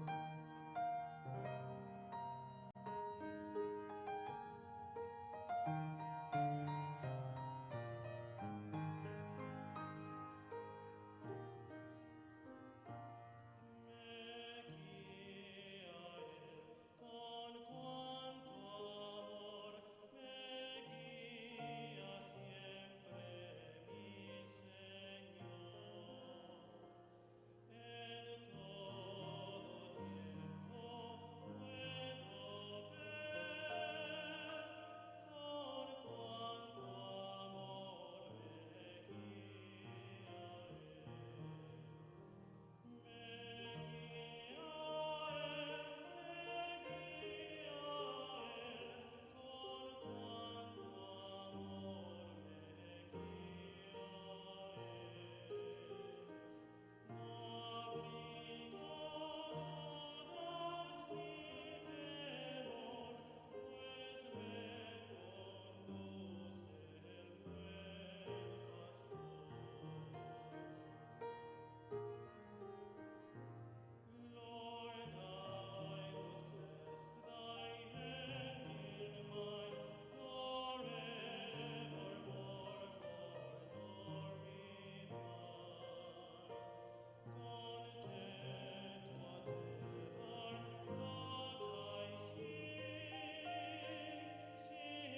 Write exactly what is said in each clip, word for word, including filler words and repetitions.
Con cuánto amor me guía siempre mi Señor. En todo tiempo puedo ver con cuánto amor me guía Él. Lord, I would clasp thy hand in mine, nor evermore, nor, nor be mine. Content whatever lot I see,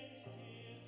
since 'tis my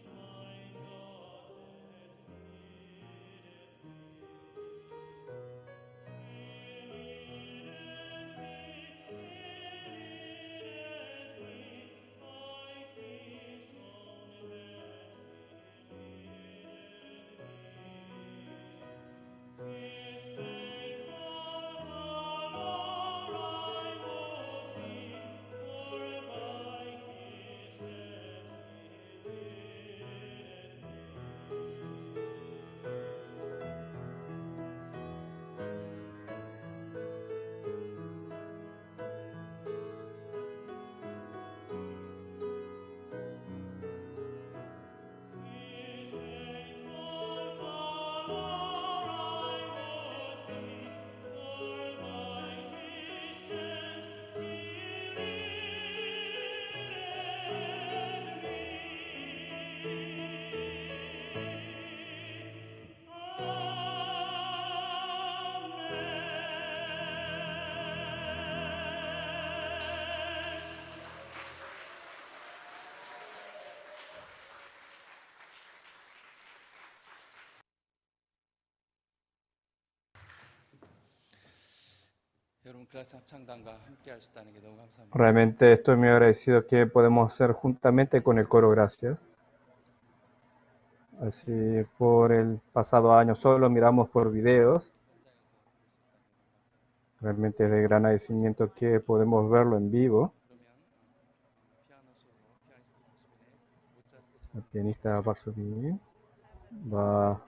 God that leadeth Realmente estoy muy agradecido que podemos hacer juntamente con el coro. Gracias. Así, por el pasado año solo miramos por videos. Realmente es de gran agradecimiento que podemos verlo en vivo. El pianista Park Soo-bi va,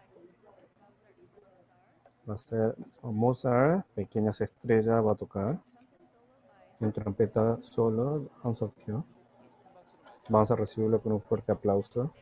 va a ser Mozart, Pequeñas Estrellas, va a tocar. En trompeta solo, Han Seok-kyo. Vamos a recibirlo con un fuerte aplauso.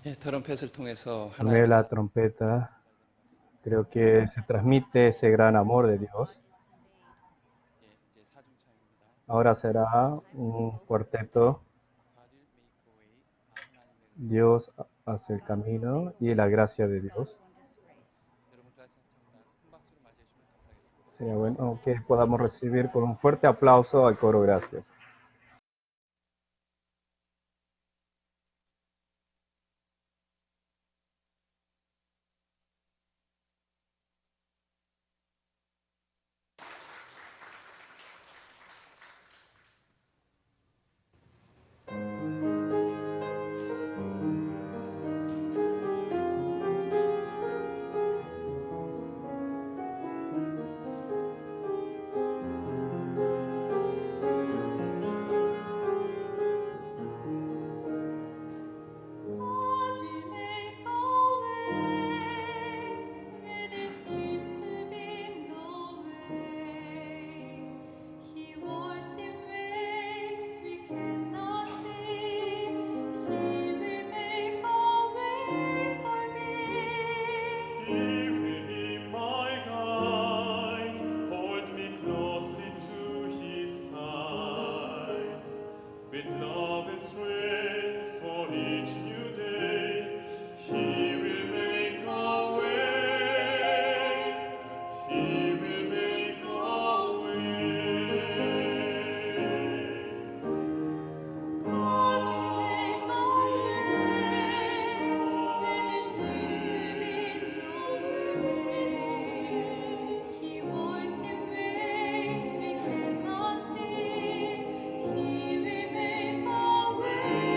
예, 트럼펫을 통해서 Por medio de la trompeta, creo que se transmite ese gran amor de Dios. Ahora será un cuarteto. Dios hace el camino y la gracia de Dios. Sería bueno que podamos recibir con un fuerte aplauso al coro. Gracias. He wars in ways we cannot see. He will make a way for me. He will be my guide, hold me closely to his side. With love and strength for each new day, he will make a way. He will make a way. God will make a way where there seems to be no way. He works in ways we cannot see. He will make a way.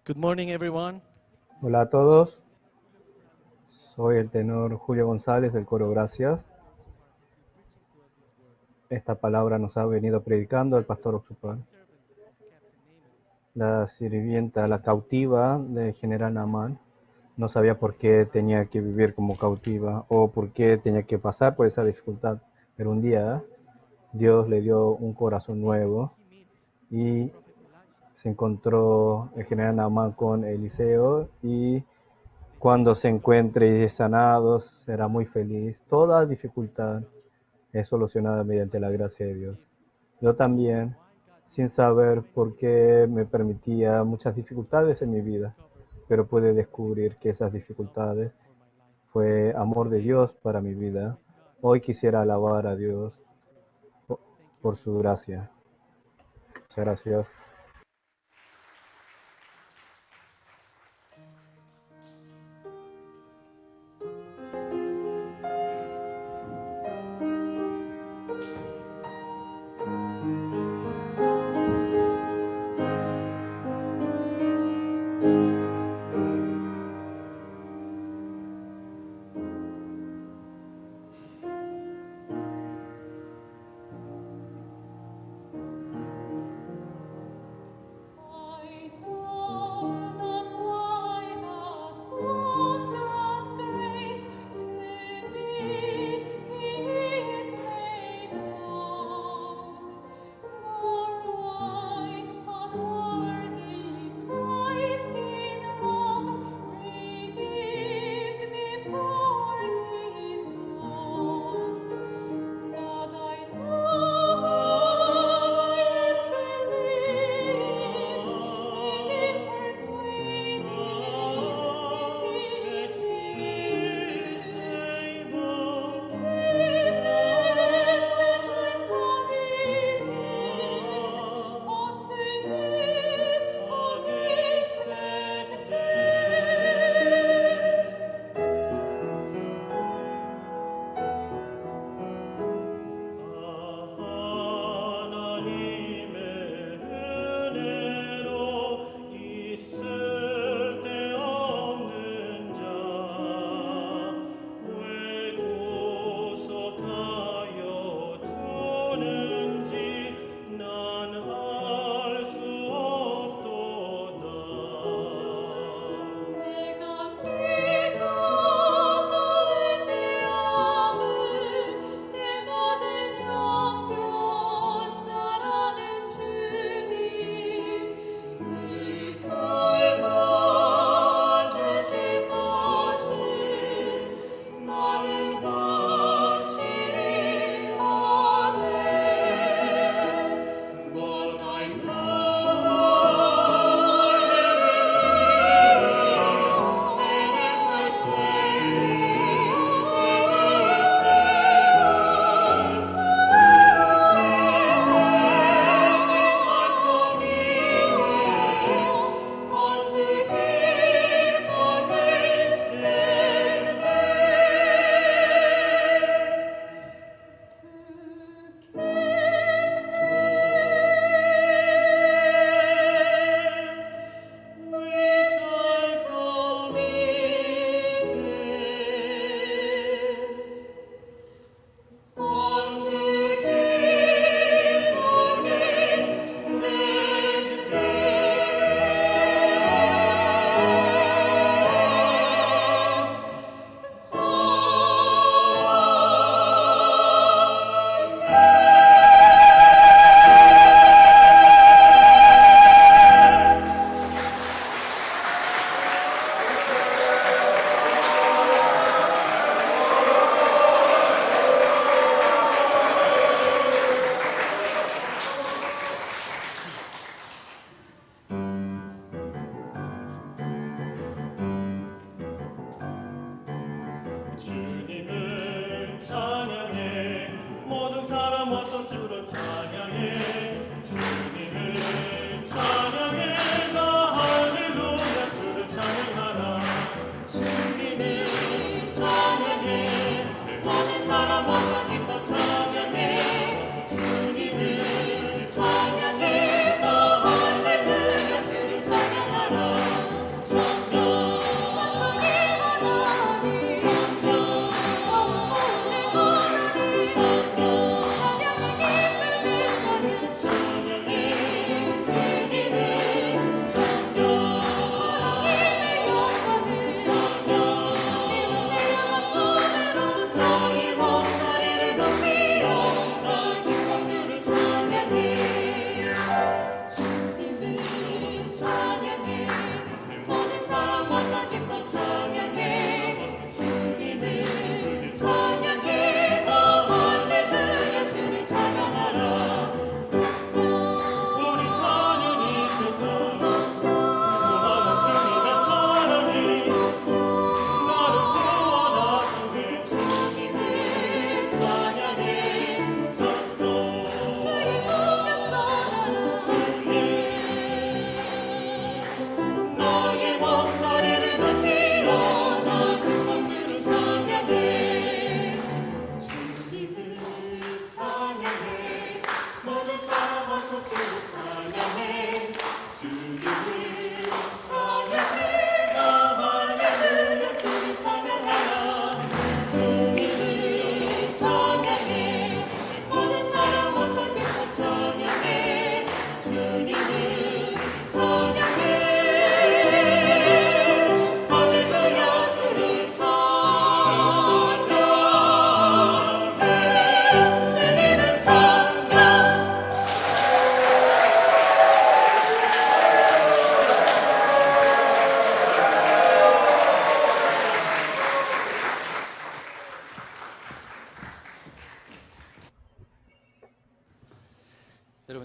Good morning, everyone. Hola a todos. Soy el tenor Julio González del coro Gracias. Esta palabra nos ha venido predicando el pastor Oxupal. La sirvienta, la cautiva del general Naamán, no sabía por qué tenía que vivir como cautiva o por qué tenía que pasar por esa dificultad. Pero un día Dios le dio un corazón nuevo y se encontró el general Naamán con Eliseo y cuando se encuentre y es sanado, será muy feliz. Toda dificultad es solucionada mediante la gracia de Dios. Yo también, sin saber por qué me permitía muchas dificultades en mi vida, pero pude descubrir que esas dificultades fue amor de Dios para mi vida. Hoy quisiera alabar a Dios po-, por su gracia. Muchas gracias.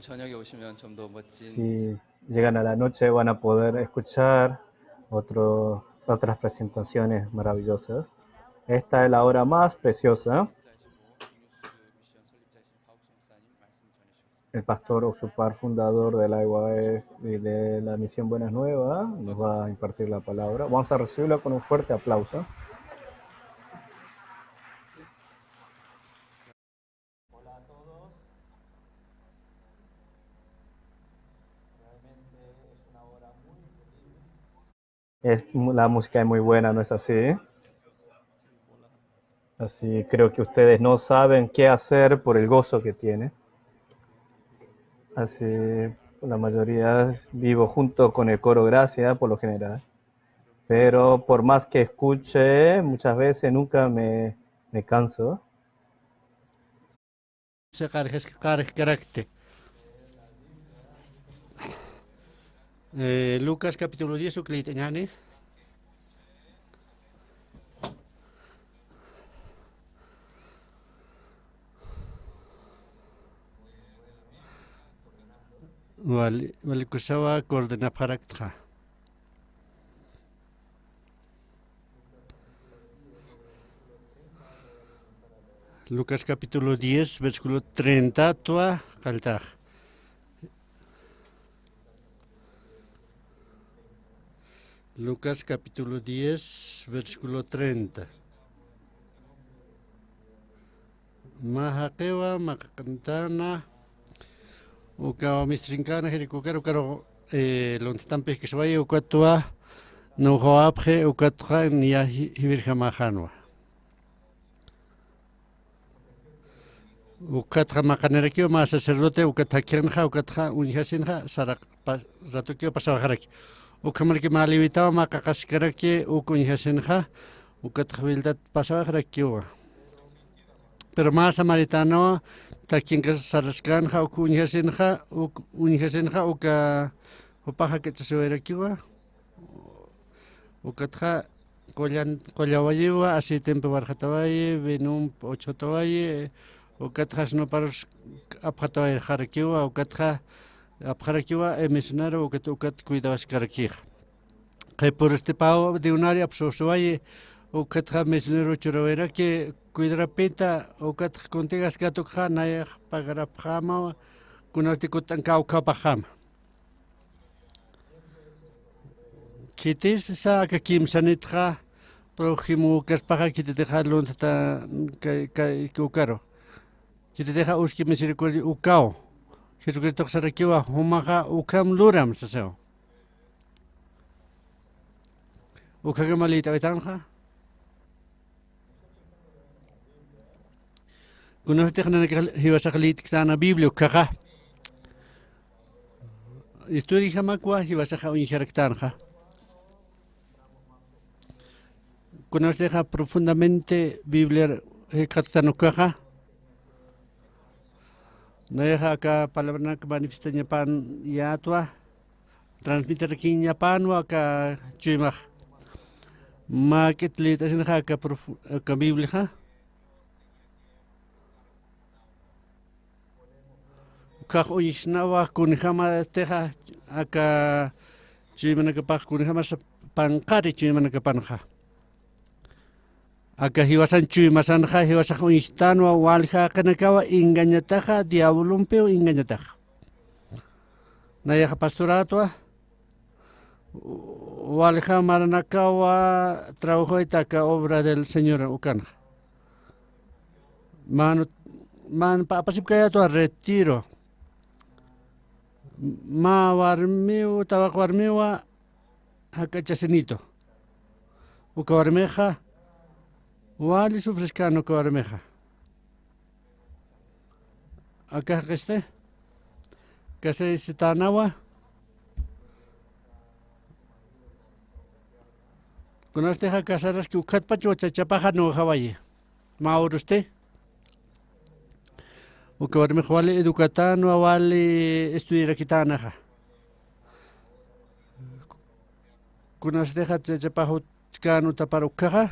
저녁에 오시면 좀 더 멋진. Si llegan a la noche van a poder escuchar otro, otras presentaciones maravillosas. Esta es la hora más preciosa. El pastor Oxupar, fundador de la I Y S y de la Misión Buenas Nuevas, nos va a impartir la palabra. Vamos a recibirlo con un fuerte aplauso. Hola a todos. Realmente es una hora muy feliz. Es mu-, la música es muy buena, ¿no es así? Así creo que ustedes no saben qué hacer por el gozo que tiene. Así, la mayoría vivo junto con el coro Gracia, por lo general. Pero por más que escuche, muchas veces nunca me, me canso. Qarjkarakti. Eh, Lucas capítulo diez, uklït'añäni. Wali, wali kusawa coordenapxaraktxa. Lucas capítulo diez, versículo treinta, twa, qalltax. Lucas capítulo diez, versículo treinta. Mä jaqiwa, mä qaqantana, ukaw mistusinkäna, jirik ukaru, ukaru, eh, luntatampix kiswayi, ukatwa nuxawapxi, ukatxa niya ji-, jiwirjamäxänwa. Ukatxa maqanirakiw mä sacerdote, ukat jakxinxa, ukatxa uñjasinxa, saraq pa-, ratukiw pasawaxaraki. Ukhamaraki mä levitaw mä qaqaskaraki, uk uñjasinxa, ukatxa wiltat pasawaxarakiwa. Pero mä samaritanawa, takinkas saraskänxa, uk uñjasinxa, uk uñjasinxa, uka jupaxa kachasiwayrakiwa. Ukatxa qullan-, qullawayiwa, aceitempi warxatawayi, vinump uchxatawayi, ukatxa snuparus apxatawayxarakiwa, ukatxa apxarakiwa, eh, misionario, ukat, ukat cuidawaskarakixa. Qhipürustipaw denario apsusuwayi, ukatxa misionero churawayraki, cuidarapita, ukatxa kuntigaskät ukxa, nayax pagarapxämawa, kunasti kutt'ankäw ukhapaxama. Khitisa aka kimsanitxa, prójimo ukaspaxa khititixa luntata kay, kay, ukaru. Khititixa uski misericordia ukaw. Jesucristox sarakiwa, jumaxa ukham luram, sasaw. Ukhakama lït'awaytanxa. Kunasatix nanakax jiwasax lït'ktäna Biblia ukkhaxa. Estudijamakwa jiwasaxa uñjaraktanxa. Kunasatixa profundamente Biblia jikxatktan ukkhaxa. Nayaxa aka palabranak manifestañapan yätwa. Transmitirakiñapanwa aka chuymax. Mä k'it lït'asinxa aka prof-, aka Bibliaxa. Ukkhax uñjsnawa kunjämatixa aka chuymanakapax kunjämasa panqari chuymanakapanxa. Aka jiwasan chuymasanxa, jiwasax uñjtanwa, walja jaqinakawa engañataxa, diabolompiw engañataxa. Nayaxa pastorätwa, walja maranakawa trabajawayta aka obra del Señor ukanxa. Manu, man pa-, apasipkayätwa retiro. Mä warmiw, tawaq warmiwa, jak'achasinitu. Uka warmixa, wali sufriskän uka warmixa. Aka jaqisti, casarisitänawa. Kunasatixa casaraski ukkhatpach wachachapaxa nuxawayi. Mä urusti. Uka warmix wali educatänwa, wali estudiarakitänaxa. Kunasatixa chachapax utjkän utapar ukkhaxa.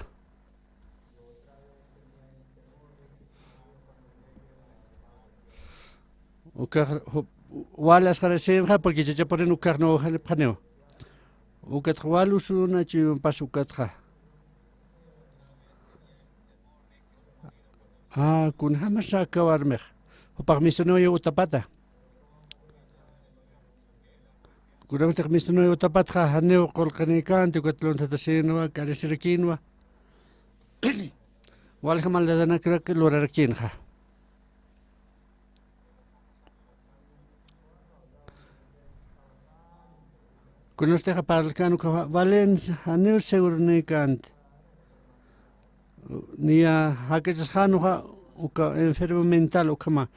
Ukkhax ju-, wal asqarasïnxa, porque chachapurin ukhax nuwxanipxaniw. Ukatxa wal usunachu pas ukatxa. Ah, kunjamas aka warmix. Jupax misionario utapata. Kunamtix misionario utapatxa janiw qullqinïkänti, ukat lunthatasïnwa, k'arisirakïnwa. Walja maldadanakrak lurarakïnxa. Kunaptixa parlkän uka Valencia, janiw seguronïkänti. Niya jak'achasxänuxa uka enfermo mental ukhama.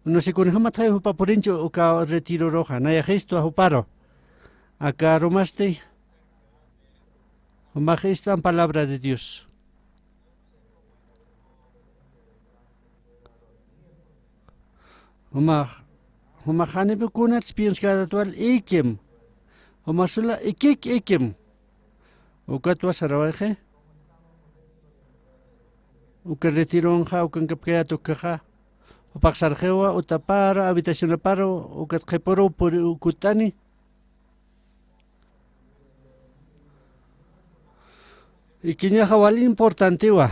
No sé kunjamatxay jupa purinchu uka retiroruxa, nayaxistwa juparu. Aka arumasti, jumax ist'an palabra de Dios. Jumax, jumax janipi kunats pienskätat wal ikim. Jumax sula ikik ikim. Ukatwa sarawayxi. Uka retironxa, ukankapkayät ukkhaxa. Jupax sarxiwa, utapara, habitacionapara, ukat qhipuru puri-, kut'ani. Ikiñaxa wal importantiwa.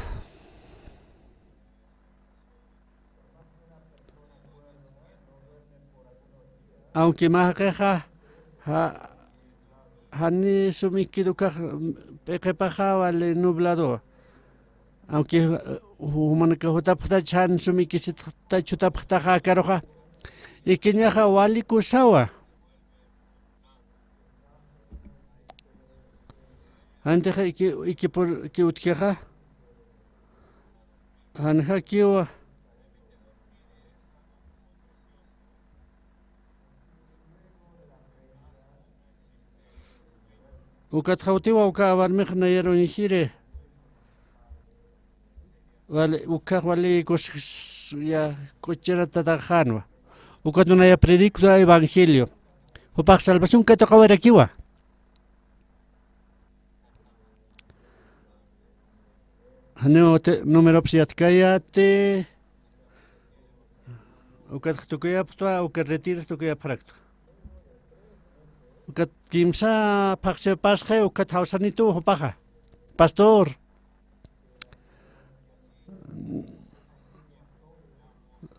Aunque mä jaqixa, ja-, jani sum ikit ukax p'iqipaxa wali nublado. Aunque, eh, jumanakax jutapxtach jan sum ikisitxtach jutapxtaxa akaruxa. Ikiñaxa wali kusawa. Jantixa iki, ikipur, iki utjixa. Janjakiwa. Ukat jawtiwa uka warmix nayaruñjiri. Wali, ukax wali kus-, ya, k'uchirataxänwa. Ukat naya predicto evangelio. Jupax salvación katuqawirakiwa. Janiw te-, numeropis yatkayäti. Ukat tukuyapxtwa, ukat retiros tukuyapxaraktwa. Ukat kimsa phaxsipasxi, ukat jawsanituw jupaxa. Pastor.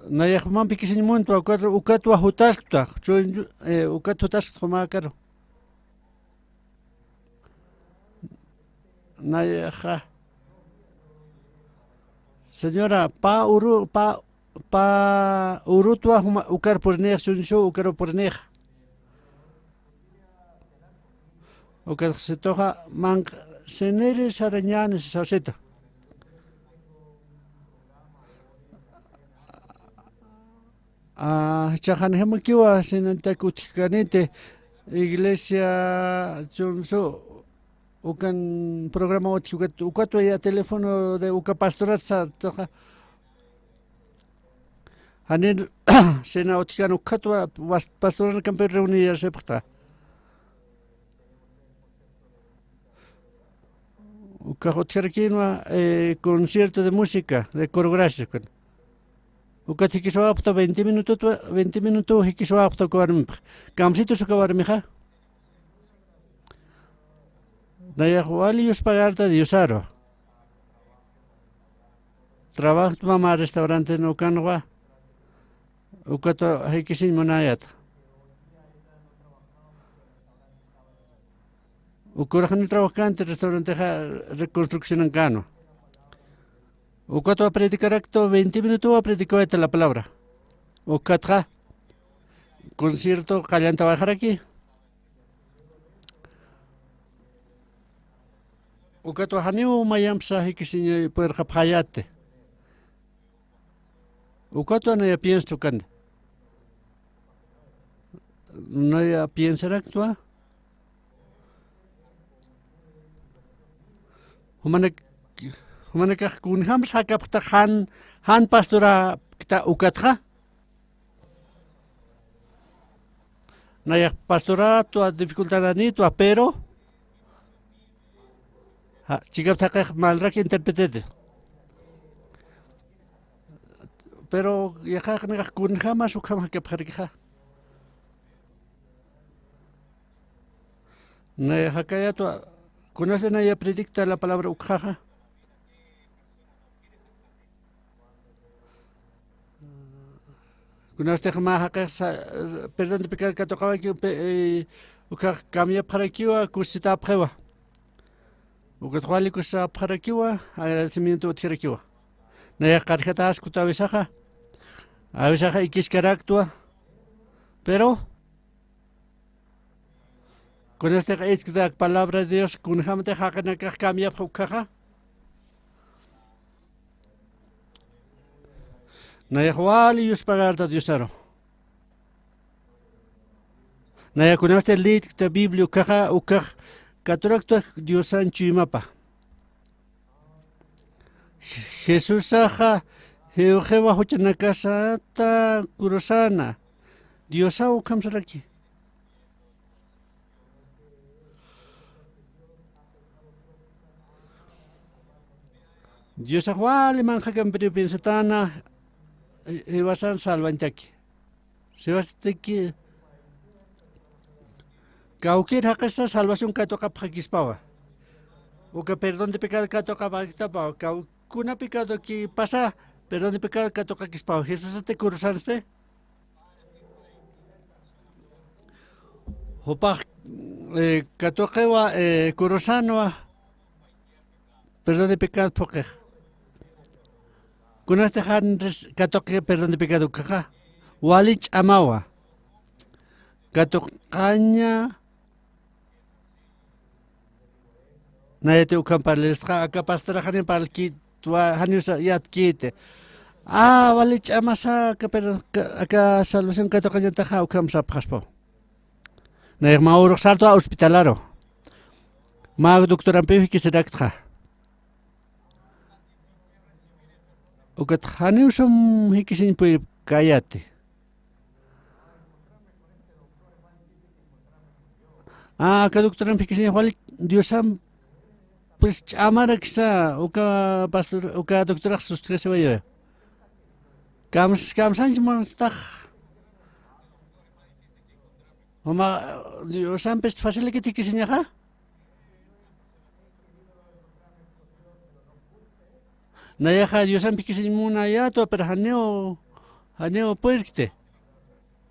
Nayax jumampi kisiñ muntwa, ukat, ukatwa jutasktwa, chuñ, eh, ukat jutaskt jumäkaru. Nayaxa. Señora, pä uru, pä, pä urutwa juma, ukar purinix, chuñsu, ukar purinix. Ukar situxa, manq-, siniri sarañäni sasawsitu. Ah, jichhax janjamakiwa, sinantak utjkaniti, iglesia, chuñsu, ukan programa utji ukat, ukatwa ya teléfono de uka pastorat sa, taxa. Janir, sina utjkan ukatwa, was-, pastoranakampi reuniyasipxta. Ukax utjarakïnwa, eh, concierto de música, de coro gracias, ukat. Ukat jikiswapxta veinte minututwa, veinte minutu jikiswapxta uka warmipx. Kamsitus uka warmixa. Nayax wali yuspagarta Diosaru. Trabajtwa mä restauranten ukanwa. Ukatwa jikisiñ munayäta. Ukuraxani trabajkänti restaurantexa reconstruccionankänwa. Ukatwa predicaraktwa, veinte minutuwa predicawayta la palabra. Ukatxa concierto qallantawayxaraki. Ukatwa janiw mayampsa jikisiñ purirxapxäyäti. Ukatwa naya piensta ukanda. Naya piensaraktwa. Jumanak-, jumanakax kunjams jakapxtax jan, jan pastorakta ukatxa. Nayax pastoratwa dificultadanitwa, pero, ja, chikap thaqix malrak intérprete. Pero yaqax nakax kunjamas ukham jakapxarkixa. Naya jakayatwa, kunasti naya predicta la palabra ukxaxa. Kunasti mä jaqix sa-, perdón de pecado katuqawaki, pe-, eh, ukxax cambiapxarakiwa, kusisitapxiwa. Ukat wali kusisapxarakiwa, agradecimiento utjarakiwa. Nayax qarjataskut awisaxa, awisaxa ikiskaraktwa, pero kunastix iskta palabra de Dios, kunjamtix jaqinakax cambiapxa ukxaxa. Nayax wali yuspagarta Diosaru. Naya kunasti lïtkta Biblia ukxaxa, ukxax katuraktwa Diosan chuymapa. Jesusaxa jiwxiwa juchanakasata kurusana. Diosaw ukham saraki. Diosax wali manqhakampiriw piensatana, i-, jiwasan salvañtaki. Siwastaki, kawkir jaqisa salvación katuqapxakispawa. Uka perdón de pecado katuqapxakispawa. Kaw-, kuna pecado ki pasa, perdón de pecado katuqakispawa. Jesusati kurusansti. Jupax, eh, katuqiwa, eh, kurusanwa. Perdón de pecado phuqix. Kunasti jan ris-, katuqi perdón de pecado ukxaxa. Wali ch'amawa. Katuqaña. Nayati ukham parlistxa, aka pastorax janiw parlkitwa, janiw sa-, yatkiti. Ah, wali ch'amasa, aka per-, ka-, aka salvación katuqañataxa ukham sapxaspaw. Nayax mä urux sartwa hospitalaru. Mä doctorampiw jikisiraktxa. Ukat janiw sum jikisiñ puyirkayati. Ah, aka doctoramp jikisiñax wali Diosam, pues, ch'amaraksa, uka pastor, uka doctorax sustjasiwayu. Kams-, kamsañch munstax. Mama, Diosampis facilakit jikisiñaxa. Nayaxa Diosamp jikisiñ munayatwa, pero janiw, janiw puyrkti.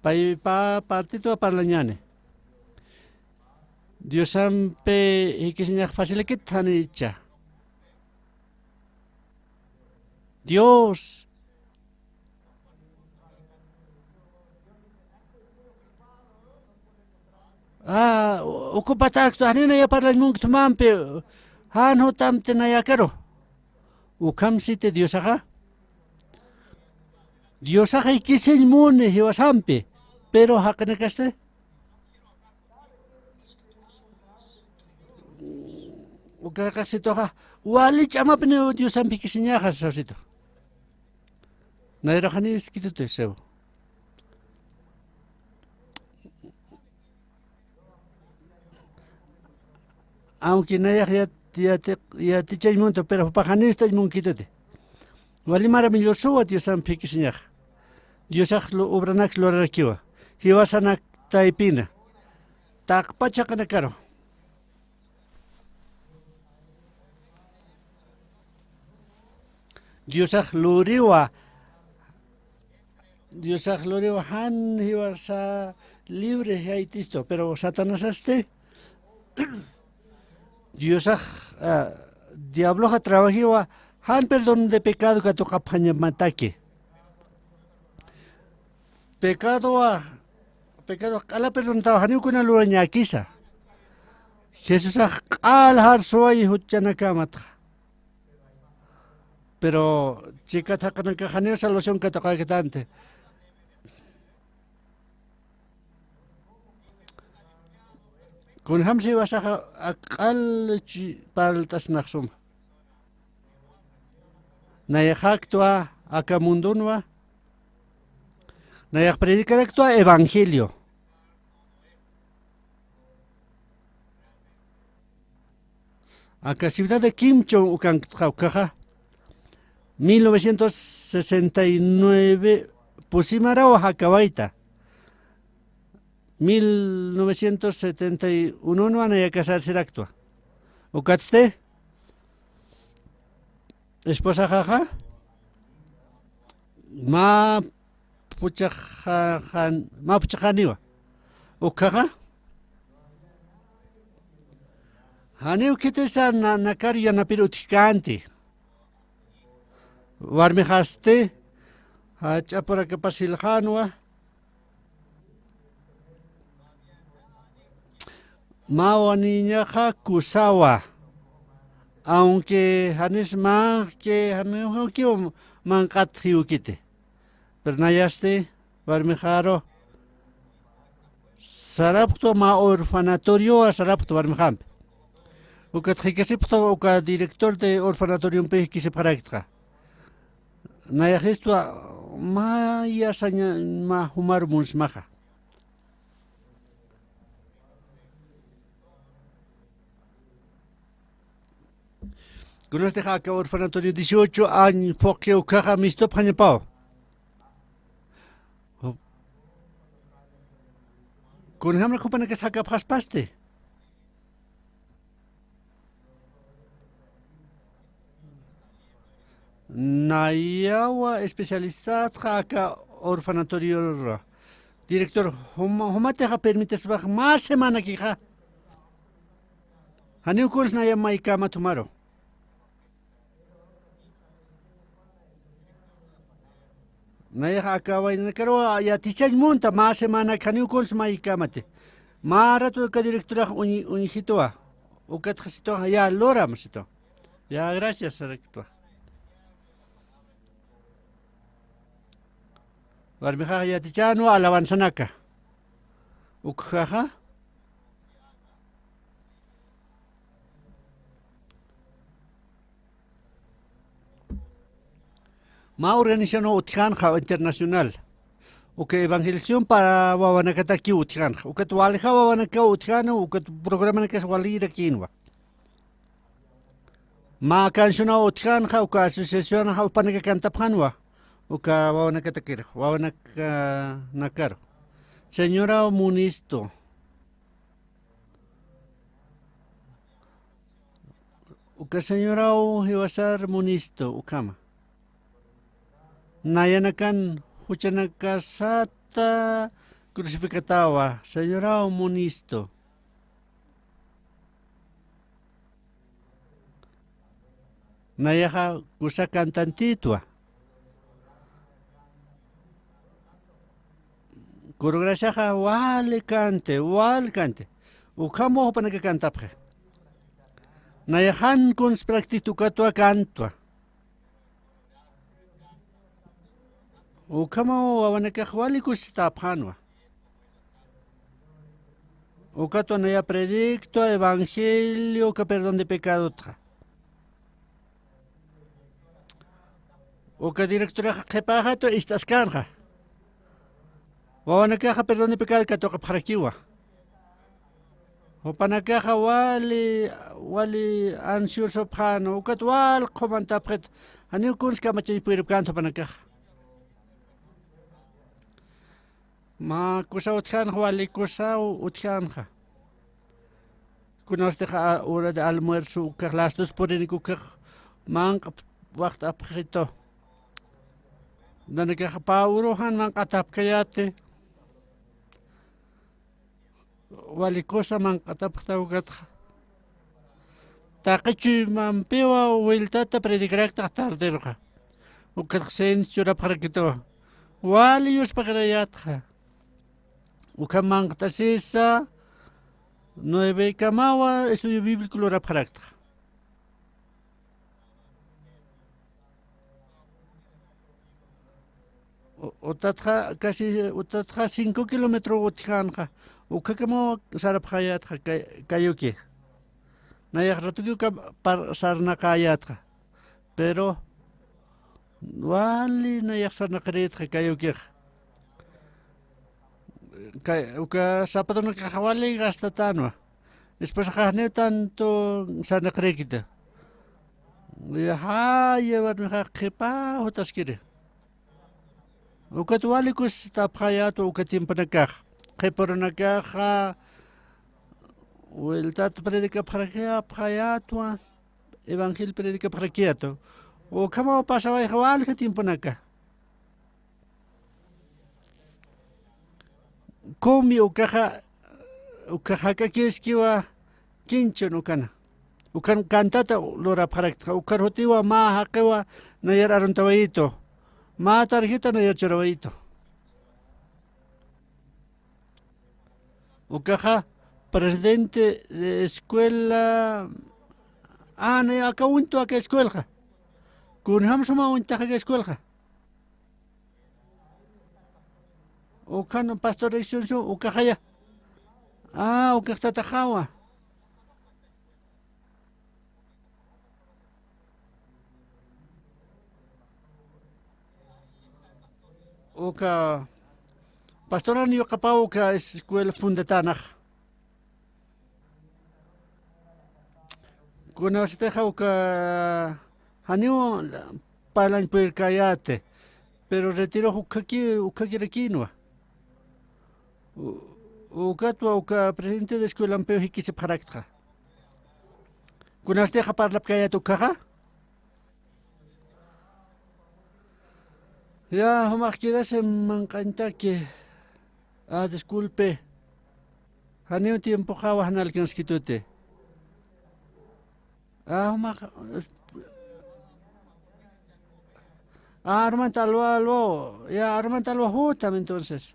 Pay pa-, partitwa parlañani. Diosampi jikisiñax facilakit janicha. Dios. Ah, ocupatäktu, janina ya parlañ munkt mampi, jan jutamti nayakaru. Ukham siti Diosaxa. Diosaxa jikisiñ muni jiwasampi, pero jaqinakasti. Uka jaqix situxa, wali ch'amapiniw Diosamp jikisiñaxa, sasitu. Nayrux janiw iskituti, siw. Aunque nayax yat-, yati-, yatichañ munta, pero jupax janiw istañ munkituti. Wali maravillosowa Diosamp jikisiñaxa. Diosax lu-, obranaks lurarakiwa. Jiwasanak taypina. Taqpach jaqinakaru. Diosax luriwa, Diosax luriwa jan jiwasa libre jaytistu, pero Satanasasti, Diosax, ah, diabloxa trabajiwa jan perdón de pecado katuqapxañamataki. Pecadowa, pecadox q'ala perdontawa, janiw kuna lurañäkisa. Jesusax q'ala jarsuwayi juchanakamatxa. Pero chikat jaqinakax janiw salvación katuqäkitanti. Kunjamsi jiwasaxa aka q'al chi-, parlt'asnax suma. Nayaxaktwa aka mundunwa. Nayax predicaraktwa evangelio. Aka ciudad de Kimchon ukankta ukxaxa, mil novecientos sesenta y nueve pusi maraw jakawayta. mil novecientos setenta y uno naya casarsirakta. Ukatsti esposaxaxa mä puchaxan, mä puchaxaniwa. Ukhaxa janiw khitisa na-, nakar yanapir utjkänti. Warmixasti jach'a purakapas jilxänwa. Mä wawaniñaxa kusawa, aunque janis manq'ki, janiw manq'at jiwkiti. Pero nayasti warmixaru sarapxtwa, mä orfanatoriowa sarapxtwa warmixampi. Ukat jikasipxtwa uka director de orfanatoriompi jikasipxaraktxa. Nayaxistwa mä yasaña, mä jumar munsmaxa. Kunastix aka orfanatorio dieciocho año phuqhi ukhaxa mistupxañapaw. Kunjamrak jupanakas jakapxaspasti. Nayawa especialistatxa aka orfanatoriorura. Director, juma-, jumatixa permitispax mä semanakixa. Janiw kuns naya maykämat jumaru. Nayax aka waynanakaruw yatichañ munta, mä semanaki janiw kuns maykämati. Mä ratu aka directorax uñ-, uñjituwa. Ukatxa situwa, ya luram situwa. Ya, gracias, sarakituwa. Warmixax yatichänwa alabanzanaka. Ukhaxa mä organización utjänxa internacional. Uka evangelización para wawanakatakiw utjänxa. Ukat walja wawanakaw utjänwa, ukat programanakas walirakïnwa. Mä cancionaw utjänxa, uka asociacionxa jupanaka cantapxänwa. Uka wawanakatakir, wawanaka-, nakaru. Señoraw munistu. Uka señoraw jiwasar munistu, ukhama. Nayanakan juchanakasata crucificatawa, señoraw munistu. Nayaxa kusa cantantitwa. Coro graciaxa wali canti, wali canti. Ukham jupanaka cantapxi. Nayax jan kuns practicta ukatwa cantwa. Ukhamaw wawanakax wali kusistapxänwa. Ukatwa naya predictwa evangelio, uka perdón de pecadotxa. Uka directoraxa qhipaxatwa ist'askänxa. Wawanakaxa perdón de pecado katuqapxarakiwa. Jupanakaxa wali, wali ansiosupxänwa, ukat wal qhumantapxit, janiw kuns kamachañ puripkänti jupanakaxa. Mä kusa utjänxa, wali kusa utjänxa. Kunastix a-, hora de almuerzo ukax, las dos purinik ukax, manq'a waxt'apxitu. Nanakax pä uruw jan manq'atapkayäti. Wali kusa manq'atapxta ukatxa. Taqi chuymampiwa vueltata predicaraktax tarderuxa. Ukatxa cens churapxarakituwa. Wali yuspakirayätxa. Ukham manq'tasisa, nueve kamawa estudio bíblico lurapxaraktxa. U-, utatxa casi, utatxa cinco kilómetro utjänxa, ukhakamaw sarapxayätxa kay-, kayuki. Nayax ratuki uka par-, sarnaqayätxa. Pero wali nayax sarnaqirïtxa kayukixa. Kay, uka zapatonakaxa wali gastatänwa. Esposaxa janiw tanto sarnaqirïkiti. Jaya warmixa qhipa jutaskiri. Ukat wali kusistapxayätwa uka tiemponakaxa. qhipürunakaxa, wiltat predicapxarakiyapxayätwa, evangelio predicapxarakiyätwa. Ukhamaw pasawayxa walja tiemponaka. Kumi ukaxa, ukax jak'akiskiwa kinchun ukana. Ukan cantata lurapxaraktxa, ukar jutiwa mä jaqiwa nayar aruntawayitu. Mä tarjeta nayar churawayitu. Ukaxa presidente de escuela, ah, nay aka uñtu aka escuelxa. Kunjam suma uñtaxa aka escuelxa. Ukan pastor Excelsior ukaxaya. Ah, ukax tataxawa. Uka pastoran yuqapaw uka escuela fundatänax. Kunasatixa uka janiw parlañ purirkäyäti, pero retirux ukhaki, ukhakirakïnwa. U-, ukatwa uka presidente de escuelampiw jikisipxaraktxa. Kunasatixa parlapkäyät ukkhaxa. Ya, jumax quedasi manq'añtaki. Ah, disculpe. Janiw tiempoxawa jan alcanskituti. Ah, jumax, ah, armanta alwa, alwa. Ya, armanta alwa jutam entonces.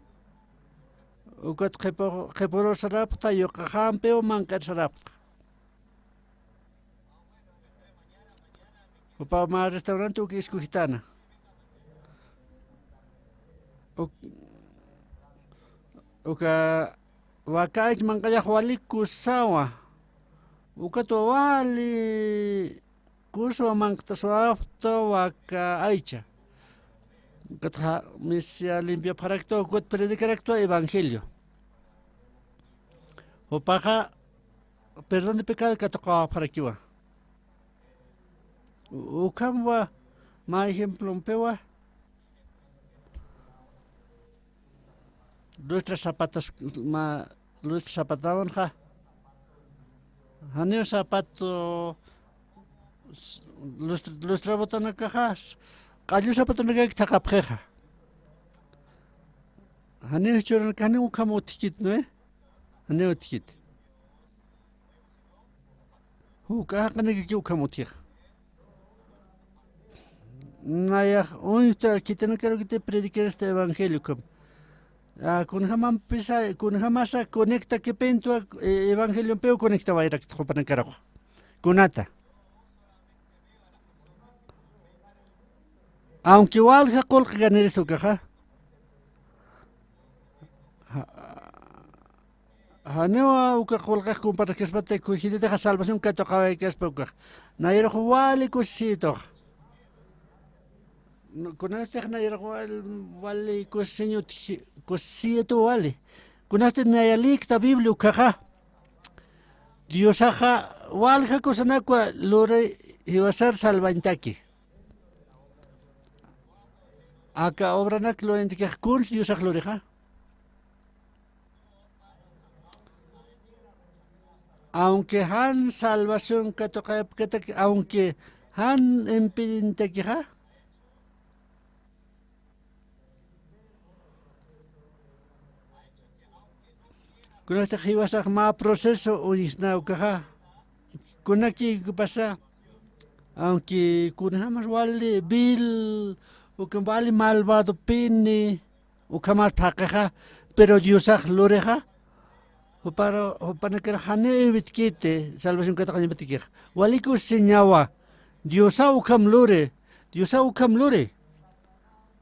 Ukat qhipu-, qhipürur sarapxta, yuqaxampiw manq'ir sarapxta. Jupa mä restaurante uk escogitäna. Uk-, uka waka aycha manq'ayax wali kusawa. Ukatwa wali kusawa manq'tasiwapxta waka aycha. Ukatxa misa limpiapxaraktwa, ukat predicaraktwa evangelio. Jupaxa perdón de pecado katuqawapxarakiwa. U-, ukhamwa mä ejemplompiwa. Lustra zapatos, mä lustra zapatawanxa. Janiw zapato, s-, lustra, lustra botanakaxa, s-, q'allu zapatonakak thaqapxixa. Janiw churanaka, janiw ukham utjkit, ¿no? Janiw utjkit. Juk'a jaqinakakiw ukham utjix. Nayax uñjta khitinakarukiti predicar este evangelio ukham. Ah, kunjamampisa, kunjamasa conectakipintwa, eh, evangeliompiw conectawayrakta jupanakarux. Kunata. Aunque walja qullqi kanirista ukaxa. Ja-, janiwa uka qullqix compartikaspati, khititixa salvación katuqawaykaspa ukax. Nayarux wali kusisiyituxa. Kunastix nayarux wal-, wali kusisiñut, kusisiyituw wali. Kunasti naya lïkta Biblia ukaxa. Diosaxa walja kusanakwa luri jiwasar salvañtaki. Aka obranak lurañtakix kuns Diosax lurixa. Aunque jan salvación katuqapkatak, aunque jan impidintakixa. Kunatix jiwasax mä proceso uñisna ukaxa. Kunakïkipasa, aunque kunjamas wali vil, ukham wali malvadopini, ukhamas phaqixa, pero Diosax lurixa, jupar, jupanakar janiw evitkiti, salvación katuqañapatakix. Wali kusisiñawa, Diosaw ukham luri, Diosaw ukham luri.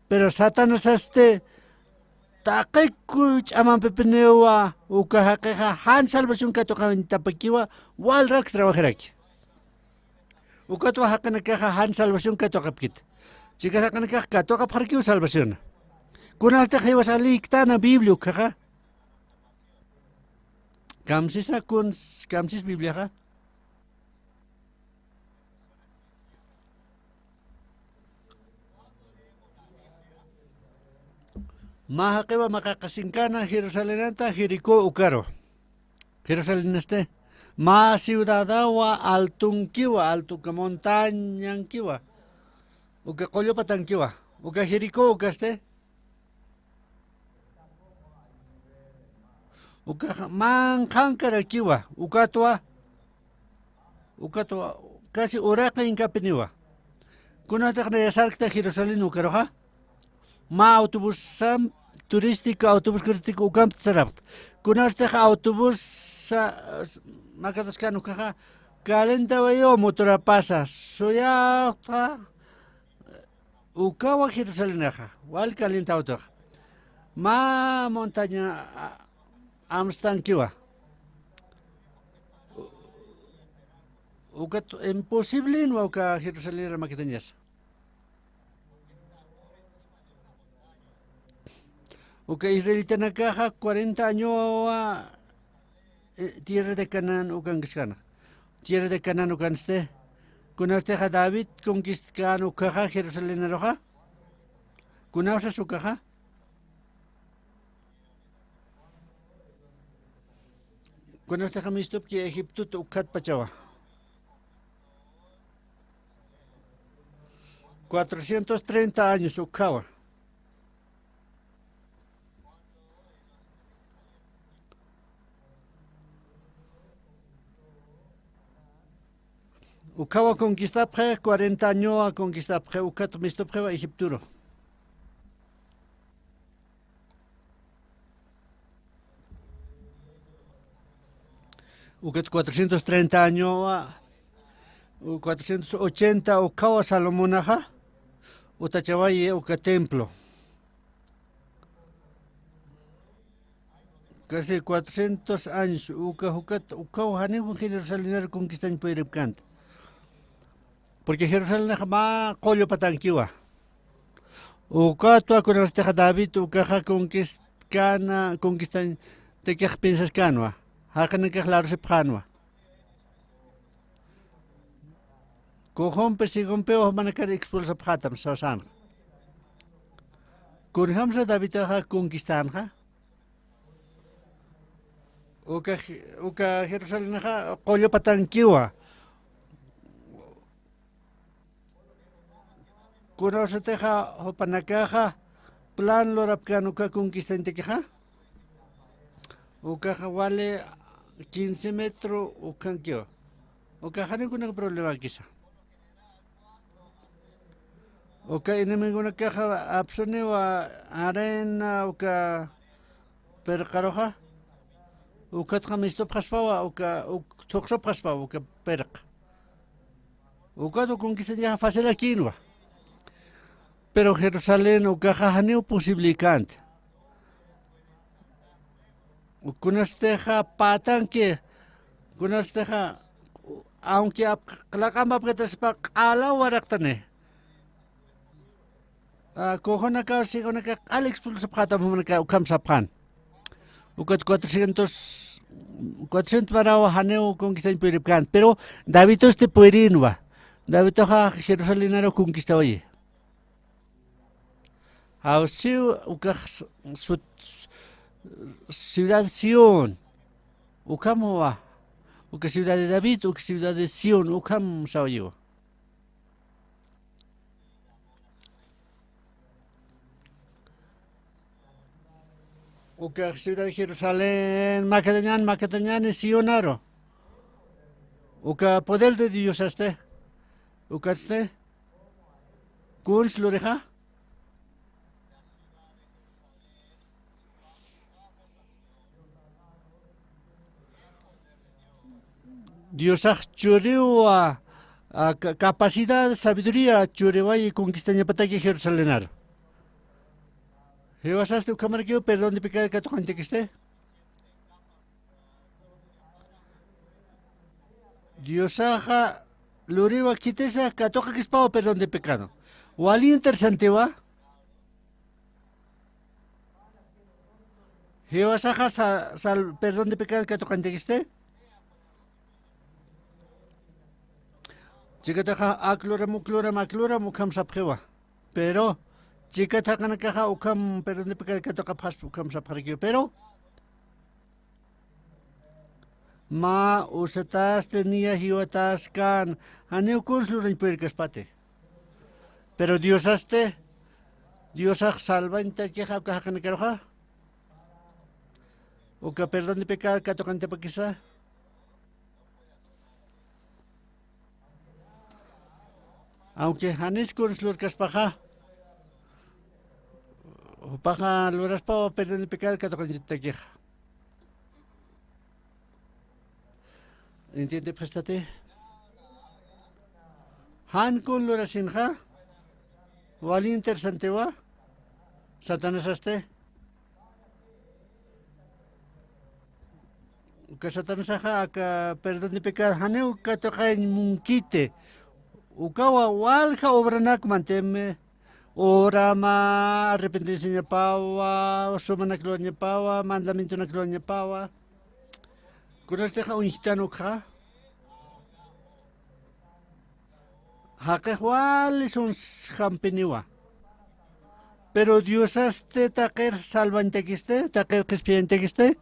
Pero Satanasasti, taqi ch'amampipiniwa, uka jaqixa jan salvación katuqañatapakiwa, walrak trabajiraki. Ukatwa jaqinakaxa jan salvación katuqapkit. Chikas jaqinakax katuqapxarakiw salvación. Kunastix jiwasa lïktana Biblia ukaxa. Kamsisa kun, kamsis Bibliaxa. Mä jaqiwa mä qaqasinkana Jerusalenata Jericó ukaru. Jerusalenasti mä ciudadawa altunkiwa, altu uka montañankiwa, uka qullupatankiwa, uka Jericó ukasti. Ukaxa manqhankarakiwa, ukatwa, ukatwa casi uraqi inkapiniwa. Kunatix naya sarkta Jerusalén ukaruxa, mä autobusa turístico, autobús turístico ukampt sarapxta. Kunatix autobusa makataskan ukaxa, calentawayiwa motorapasa, suyapxta. Ukawa Jerusalénaxa, wal calentawtuxa. Mä montaña, a, amstankiwa. U-, ukat imposiblenwa uka Jerusalénara makitañasa. Uka israelitanakaxa cuarenta añowa, eh, tierra de Canaán ukankiskana. Tierra de Canaán ukansti. Kunawstixa David conquistkan ukaxa Jerusalénaruxa. Kunawsas ukaxa. Kunawstixa mistupki Egiptota ukatpachawa. Cuatrocientos treinta años ukhawa. Ukhawa conquistapxi, cuarenta añowa conquistapxi, ukat mistupxiwa Egipturu. Ukat cuatrocientos treinta añowa, u cuatrocientos ochenta ukhawa Salomonaxa utachawayi uka templo. Casi cuatrocientos años, uka, ukat, ukhaw janiw Jerusalénar conquistañ puyripkanta. Porque Jerusalénax mä qullupatankiwa. Ukatwa kunawstixa David ukaxa conquistkana, conquistañtakix piensaskanwa. Jaqinakix larusipxänwa. Cojompi, Sigonpiwa jumanakar expulsapxätam sasanxa. Kunjamsa Davidxa conquistänxa. Uka, uka Jerusalénxa qullupatankiwa. Kunawsatixa jupanakaxa plan lurapkän uka conquistañtakixa. Ukaxa wali quince metro ukhankiwa. Ukaxa janiw kunak problemakisa. Uka enemigonakaxa apsuniwa arena, uka pirqaruxa. Ukatxa mistupxaspawa, uka, uk-, thuqsupxaspawa, uka pirqa. Ukat conquistañaxa facilakïnwa. Pero Jerusalén ukaxa janiw posible känti. Kunawstixa patanki, kunawstixa, aunque ap-, q'alaq'amp apkataspa q'alaw waraqtani. A, cojonakaw, sigonakax q'al expulsapxätam jumanakax ukham sapxän. Ukat cuatrocientos, cuatrocientos maraw janiw conquistañ puyripkänti, pero Davidusti puyrïnwa. Daviduxa Jerusalénaru conquistawayi. Jawsiw ukax sut, ciudad Sión. Ukhamwa. Uka ciudad de David, uka ciudad de Sión, ukham sawayiwa. Uka ciudad Jerusalén, makatañan, makatañani Sionaru. Uka poder de Diosasti. Ukatsti. Kuns lurixa. Diosax churiwa, a, ca-, capacidad, sabiduría churiwayi conquistañapataki Jerusalénar. Jiwasasti ukhamarakiw perdón de pecado katuqantakisti. Diosaxa luriwa khitisa katuqakispawa perdón de pecado. Wali interesantiwa. Jiwasaxa sa-, sal-, perdón de pecado katuqantakisti. Chikataxa akluram, ukluram, akluram, ukham sapxiwa. Pero Chikat jaqinakaxa ukham perdón de pecado katuqapxaspa ukham sapxarakiw, pero mä usatasti niya jiwatas kan, janiw kuns lurañ puyirkaspati. Pero Diosasti, Diosax salvañtakixa uka jaqinakaruxa, uka perdón de pecado katuqañtapakisa. Aunque janis kuns lurkaspaxa, jupaxa luraspawa perdón de pecado katuqañtakixa. ¿Entiendepxistati? Jan kun lurasinxa, wali interesantiwa, Satanasasti. Uka Satanasaxa aka perdón de pecado janiw katuqañ munkiti. Ukawa walja obranak mantimi, orama, arrepenticiañapawa, sumanak lurañapawa, mandamientonak lurañapawa. Kunasatixa uñjtan ukxa. Jaqix wali suns jampiniwa. Pero Diosasti taqir salvañtakisti, taqir qhispiyañtakisti.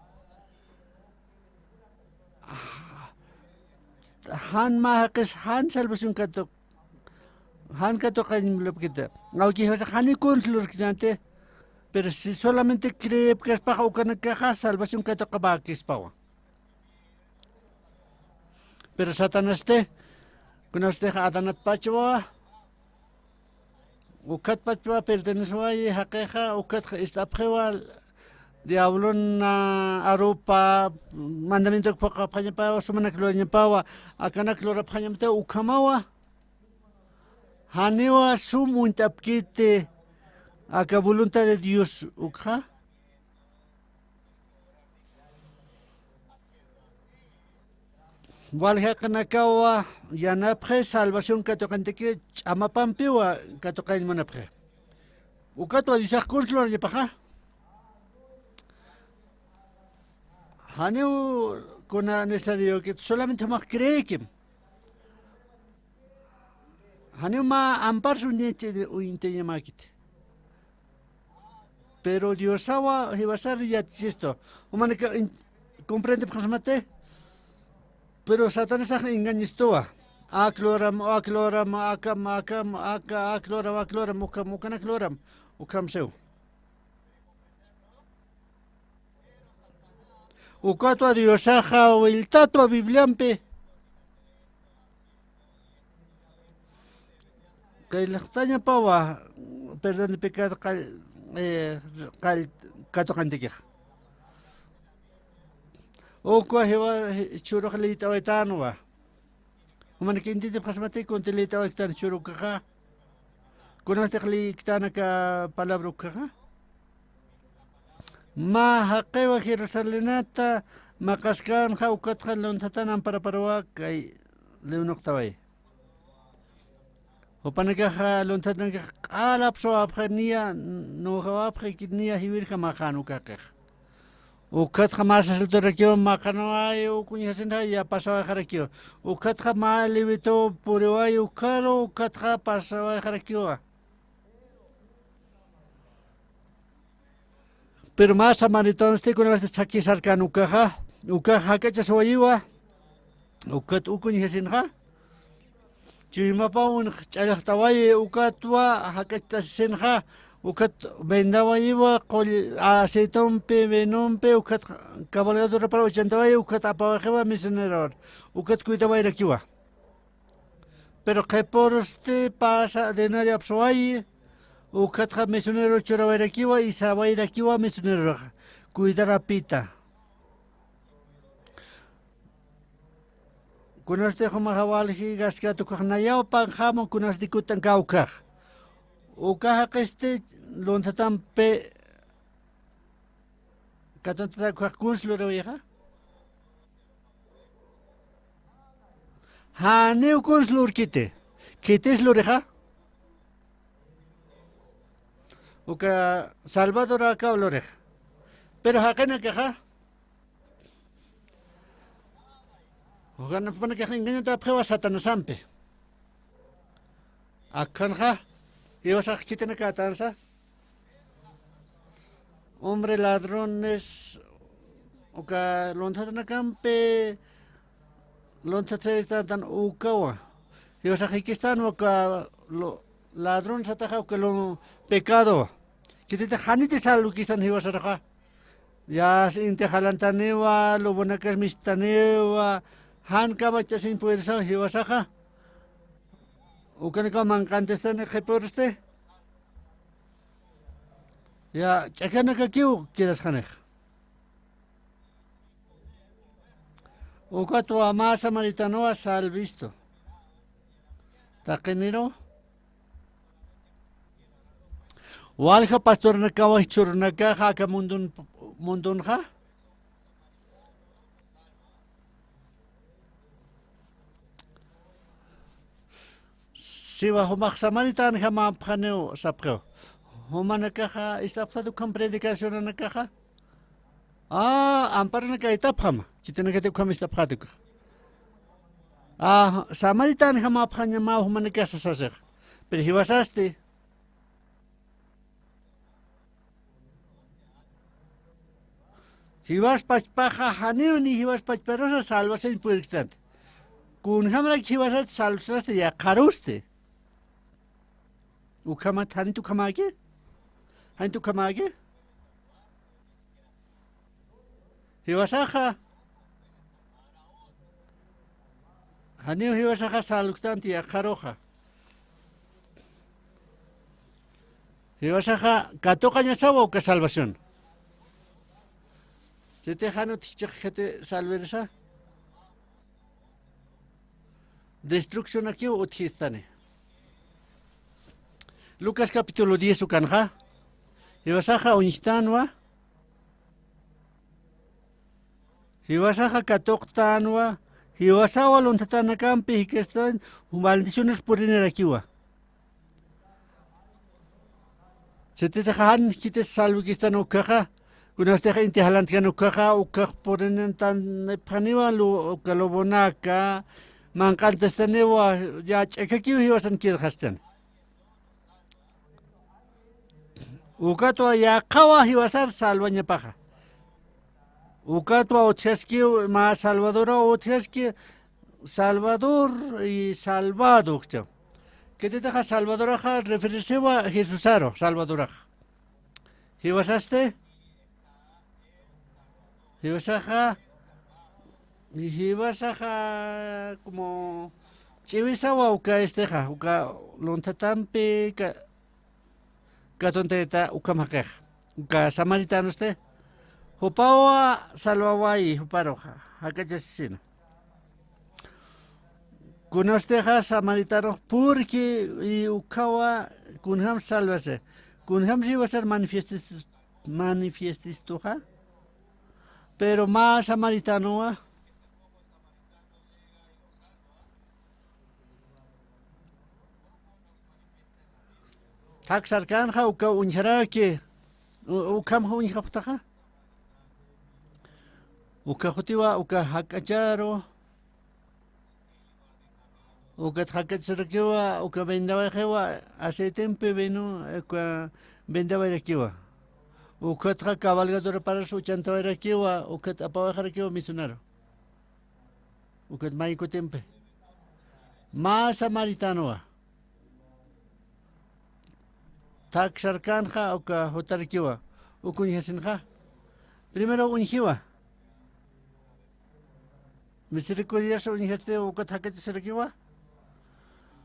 Jan mä jaqis, jan salvación katuq, jan katuqañ lupkiti. Awki jiwasax janiw kuns lurktanti. Pero si solamente creepkaspaxa ukanakaxa salvación katuqapäkispawa. Pero Satanasti, kunasatix Adanatpachwa, ukhatpachwa pertenecewayi jaqixa, ukhatxa ist'apxiwa, diablona arupa, mandamiento phuqhapxañapawa, sumanak lurañapawa, akanak lurapxañamatiw ukhamawa. Janiwa sum uñt'apkiti, aka voluntad de Dios ukxa. Wal jaqinakawa yanapxi salvación katuqañtaki ch'amapampiwa katuqañ munapxi. Ukatwa Diosax kuns lurañapaxa. Janiw kuna necesariokit, solamente jumax creekim. Janiw mä ampar uñtañamäkiti. Pero Diosawa jiwasar yatichistu. Jumanaka in-, comprendepxasmati. Pero Satanasax engañistuwa. Ak luram, ak luram, akam, akam, aka, ak luram, ak luram, ukham, ukanak luram, ukham siw. Ukatwa Diosaxa willtatwa Bibliampi. Qillqtañapawa perdón de pecado qall-, eh, qall-, katuqañtakixa. Ukwa jiwa, ji-, churux liyt'awaytanwa. Jumanaka entiendepxasmati kunti liyt'awayktan churu ukaxa. Kunastix liyktän aka palabra ukaxa. Mä jaqiwa Jerusalenata maqaskänxa ukatxa lunthatan amparaparuwa kay liwnuqtaway. Jupanakaxa lunthatanakax q'ala apsawapxi niya, nuxawapxi niya jiwirjamaxän ukaqix. Ukatxa mä sacerdotorakiw maqanawayi, uk uñjasinxa ya pasawayxarakiw. Ukatxa mä levitow puriwayi ukaru, ukatxa pasawayxarakiwa. Pero mä samaritansti kunasti chhakisarkan ukaxa, ukax jak'achaswayiwa, ukat uk uñjasinxa. Chuymapaw ch'allxtawayi, ukatwa jak'acht'asisinxa, ukat vendawayiwa, qull-, aceitompi, vinompi, ukat cabalgadorapar uchantawayi, ukat apawayxiwa misionerawar, ukat cuidawayrakiwa. Pero qhipurusti pasa denario apsuwayi, ukatxa misionero churawayrakiwa, isawayrakiwa misioneroraxa, cuidarapita. Kunasti jumaxa walji gaskata ukax nayaw panxamu kunasti kut'anka ukax. Uka jaqisti lunthatampi katuntata ukax kuns lurawixa. Janiw kuns lurkiti. Khitis lurixa. Uka Salvador akaw lurixa. Pero jaqinakaxa. Jupanakax engañatapxiwa Satanasampi. Akhanxa, jiwasax khitinakätansa, hombre ladrones, uka lunthatanakampi lunthatsaytatan ukawa. Jiwasax jikistan uka lu-, ladrón sataxa uka lu-, pecadowa. Khititix janiti salwkistan jiwasaruxa. Yas inti jalantaniwa, lubunakas mistaniwa, jan kamachasiñ puedirisaw jiwasaxa. Ukanakaw manqantistani qhipürsti. Ya, ch'akanakakiw quedasxanix. Ukatwa mä samaritanowa salvistu. Taqiniru. Walja pastornakawa jichhürunakaxa aka mundun, mundunxa. Siwa, jumax samaritanjamäpxaniw sapxiw. Jumanakaxa ist'apxtat ukham predicacionanakaxa. Ah, amparanakaytapxama. Khitinakati ukham ist'apxäta ukax. Ah, samaritanjamäpxañamaw jumanakax sasasixa. Pero jiwasasti. Jiwas pachpaxa janiw ni jiwas pachparusa salvasiñ purikstant. Kunjamarak jiwasat salvsasti yaqharusti. Ukhamat, janit ukhamäki? Janit ukhamäki? Jiwasaxa. Janiw jiwasaxa salvktanti yaqharuxa. Jiwasaxa katuqañasawa uka salvación. Siti jan utjchixa khiti salvirsa. Destruccionakiw utjistani. Lucas capítulo diez ukanxa. Jiwasaxa uñjtanwa. Jiwasaxa katuqtanwa, jiwasawa lunthatanakampi jikistan, maldiciones purinirakiwa. Sititixa jan khitis salvikistan ukkhaxa, kunastix inti jalantkan ukkhaxa, ukkhax purinantanipxaniwa, lu-, uka lubunaka, manqantastaniwa, yach'akakiw jiwasan quedxastan. Ukatwa yaqhawa jiwasar salvañapaxa. Ukatwa utjaskiw, mä Salvadorwa utjaski, Salvador y salvado ukchaw. Khititixa Salvadoraxa referisiwa Jesusaru, Salvadoraxa. Jiwasasti? Jiwasaxa, jiwasaxa como ch'iwisawa uka estixa, uka lunthatampi ka-, katuntayta ukham jaqixa, uka samaritanosti, jupawa salvawayi, juparuxa, jak'achasisina. Kunjastixa samaritanux purki y ukkhawa kunjam salvasi, kunjam jiwasar manifiestis-, manifiestistuxa. Pero mä samaritanowa. Thak sarkanxa uka uñjaraki, u-, ukhamxa uñjapxtaxa. Uka jutiwa, uka jak'acharu. Ukat jak'achasirakiwa, uka vendawayxiwa, aceitempi vino, uka vendawayrakiwa. Ukatxa cabalgadora paras uchantawayrakiwa, ukat apawayxarakiwa misionaru. Ukat may kutimpi. Mä samaritanowa. Thak sarkanxa, uka jutarakiwa. Uk uñjasinxa. Primero uñjiwa. Misericordias uñjasti ukat jak'achasirakiwa.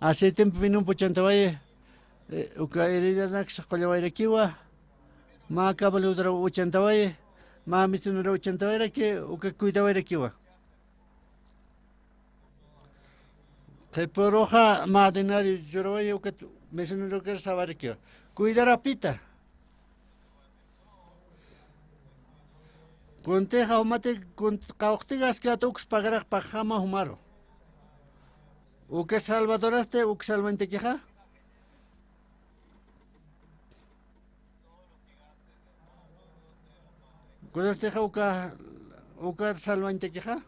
Aceitempi vinompi uchantawayi, eh, uka heridanaksa qullawayrakiwa. Mä cabalgadora uchantawayi, mä misionero uchantawayraki, uka cuidawayrakiwa. Qhipuruxa mä denario churawayi ukat misionerokar sawayrakiwa. Cuidarapita. Kuntixa jumati, kun-, qawqtixa askata uks pagarax pagxama jumaru. Uka salvadorasti, uk salvañtakixa. Kunjastixa uka, uka salvañtakixa.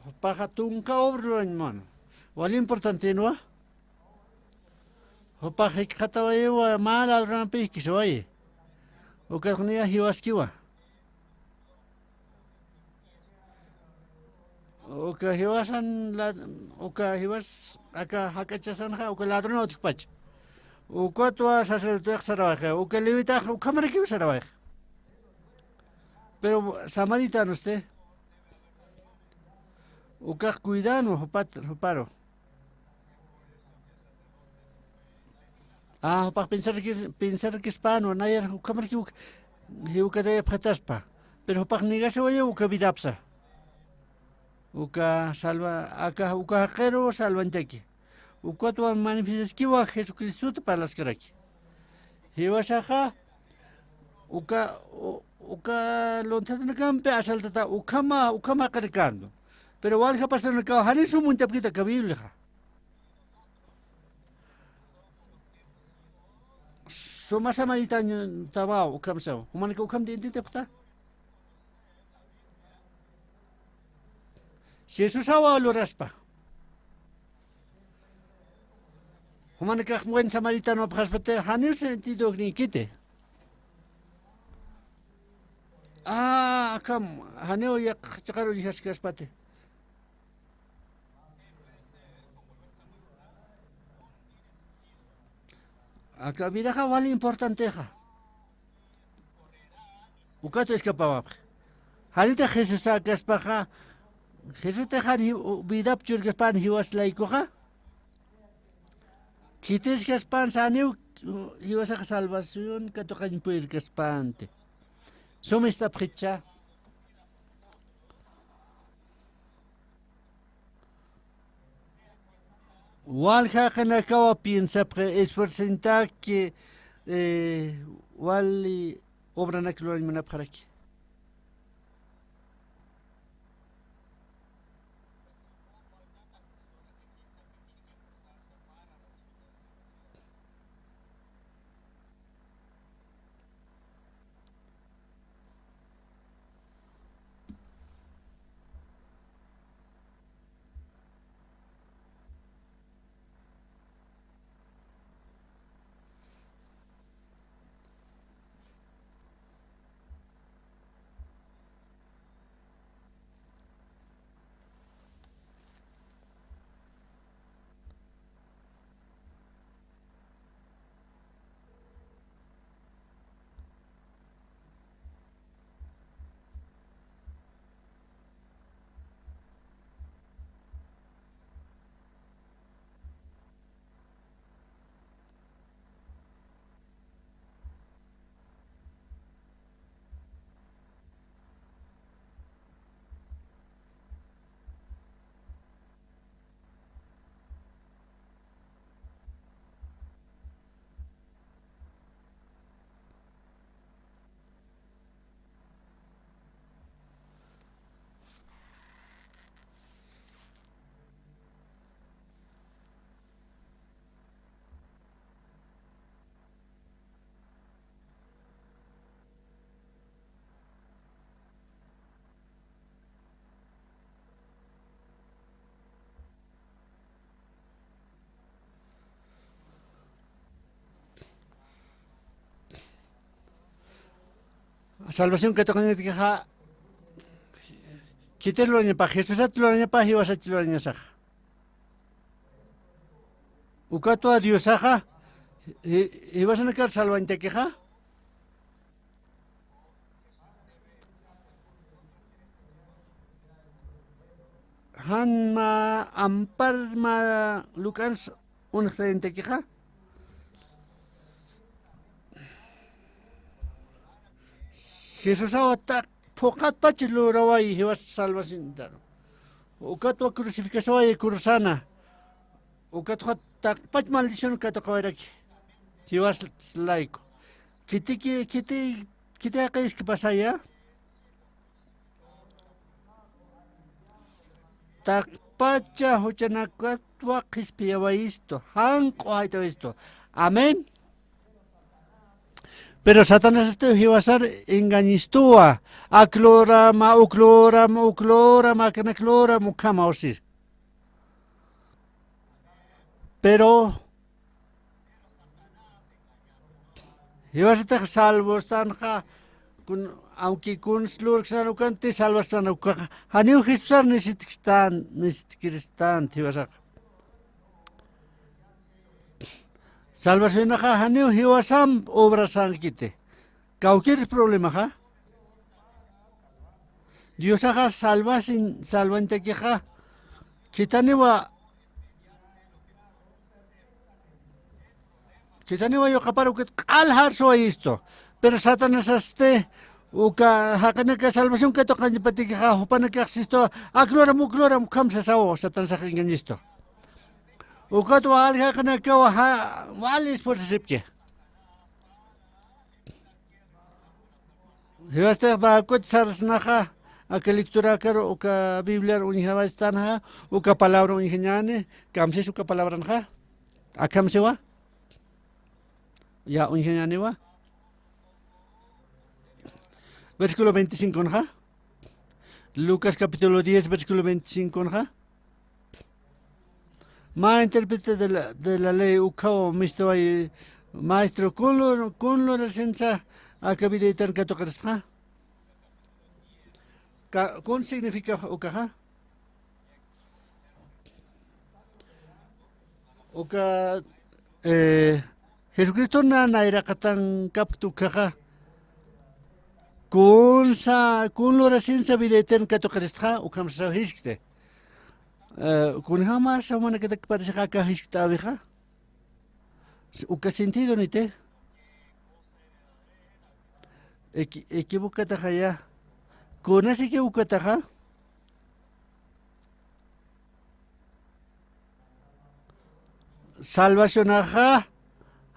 Jupaxa tunka obra lurañ, hermano. Wali importantenwa. Jupax jikxatawayiwa, mä ladronampi jikisiwayi. Ukax niya jiwaskiwa. Uka jiwasan la, uka jiwas aka jak'achasanxa uka ladrón utjpacha. Ukatwa sacerdotex sarawayxa, uka levitax ukhamarakiw sarawayxa. Pero samaritano usted. Ukax cuidanwa jupat, juparu. Ah, jupax pensarkis, pensarkispänwa, nayar ukhamarki uk, jiwkatayapxataspa. Pero jupax negasiwayaw uka vidapsa. Uka salva, aka, uka jaqiru salvañtaki. Ukatwa manifestaskiwa Jesucristuta parlaskaraki. Jiwasaxa, uka, u, uka lunthatanakampi asaltata ukhama, ukhama jaqirkänwa. Pero walja pastornakaw janiw sum uñtapkiti aka Bibliaxa. Suma samaritanotawa ukham saw. Jumanakax ukham entienditapxta. Jesusawa luraspa. Jumanakax buen samaritano apxaspati, janiw sentido nikiti. Ah, akham, janiw yaqha chiqaru uñjaskaspati. Aka vidaxa wali importantexa. Ukatwa escapawapxi. Janitix Jesusa kaspaxa, Jesustixa jan ji, u, vidap churkaspan jiwas laykuxa. Khitiskaspan saniw, u, jiwasax salvación katuqañ purirkaspanti. Sum ist'apxicha. Walja jaqinakawa piensapxi, esfuerzañtaki, eh, wali obranak lurañ munapxaraki. Salvación katuqañatakixa, khitir lurañapa, Jesusat lurañapa, jiwasat lurañasaxa. Ukatwa Diosaxa, ji, jiwasanakar salvañtakixa. Jan mä ampar mä luk'ans unxtañtakixa. Jesusawa taq phuqatpach luraway jiwas salvaciontaru. Ukatwa crucificasaway cruzana. Ukatxa taqpach maldición katuqawayraki. Jiwas layku. Khitiki, khiti, khiti jaqïski pasaya. Taqpacha juchanakatwa qhispiyawayistu, janq'u jaytawayistu. Amén. Pero Satanasatiw jiwasar engañistuwa. Ak lurama, uk lurama, uk lurama, akanak lurama, ukhama usir. Pero Jiwasatix salvostanxa, kun, aunque kuns lurksnan ukanti salvastan ukaxa, janiw Jesusar necesitkistan, necesitkiristan jiwasaxa. Salvacionaxa janiw jiwasamp obrasankiti. Cualquier problemaxa. Diosaxa salvasin, salvantakixa. Khithaniwa, khithaniwa yuqapar ukat q'al jarsuwayistu. Pero Satanasasti uka jaqinaka salvación katuqañapatikixa jupanakax sistu, akluram, ukluram, ukham sasaw Satanasax engañistu. Ukat wali jaqinakawa ja, wali esfuerzasipki. Jiwastix mä kut sarasnaxa, aka lecturakar uka Bibliar uñjawastanxa, uka palabra uñjañäni, kamsis uka palabranxa, akham siwa, ya uñjañäniwa. Versículo veinticinconxa, Lucas capítulo diez, versículo veinticinconxa. Mä intérprete de la, de la ley ukhaw mistuway, maestro, kun lur, kun lurasinsa aka vidaytan katuqiristxa? Ka, kun significa ukaxa? Uka, eh, Jesucristo na nayraqatankapkta ukaxa, kunsa, kun lurasinsa vidaytan katuqiristxa, ukham sasaw jiskti. Eh, kunjama samanakatak parisixa aka jiskt'äwixa. Uka sentido niti. Equi-, equivocataxaya. Kunas equivocataxa. Salvacionaxa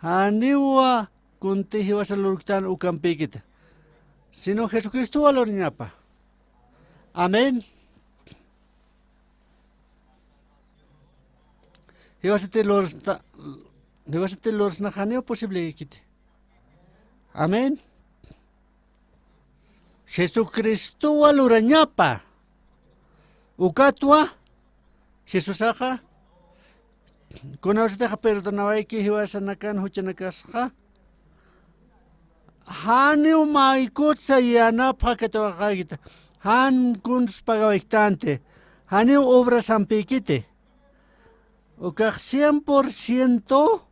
janiwa kunti jiwasa lurktan ukampïkiti. Sino Jesucristowa lurañapa. Amén. Jiwasati lursna, jiwasati lursnax janiw posible kiti. Amén. Jesucristowa lurañapa. Ukatwa, Jesusaxa, kunawsatixa perdonawayki jiwasanakan juchanakasxa, janiw maykutsa yanapxa katuqaykiti, jan kuns pagawayktanti, janiw obrasampïkiti. Ukax cien por ciento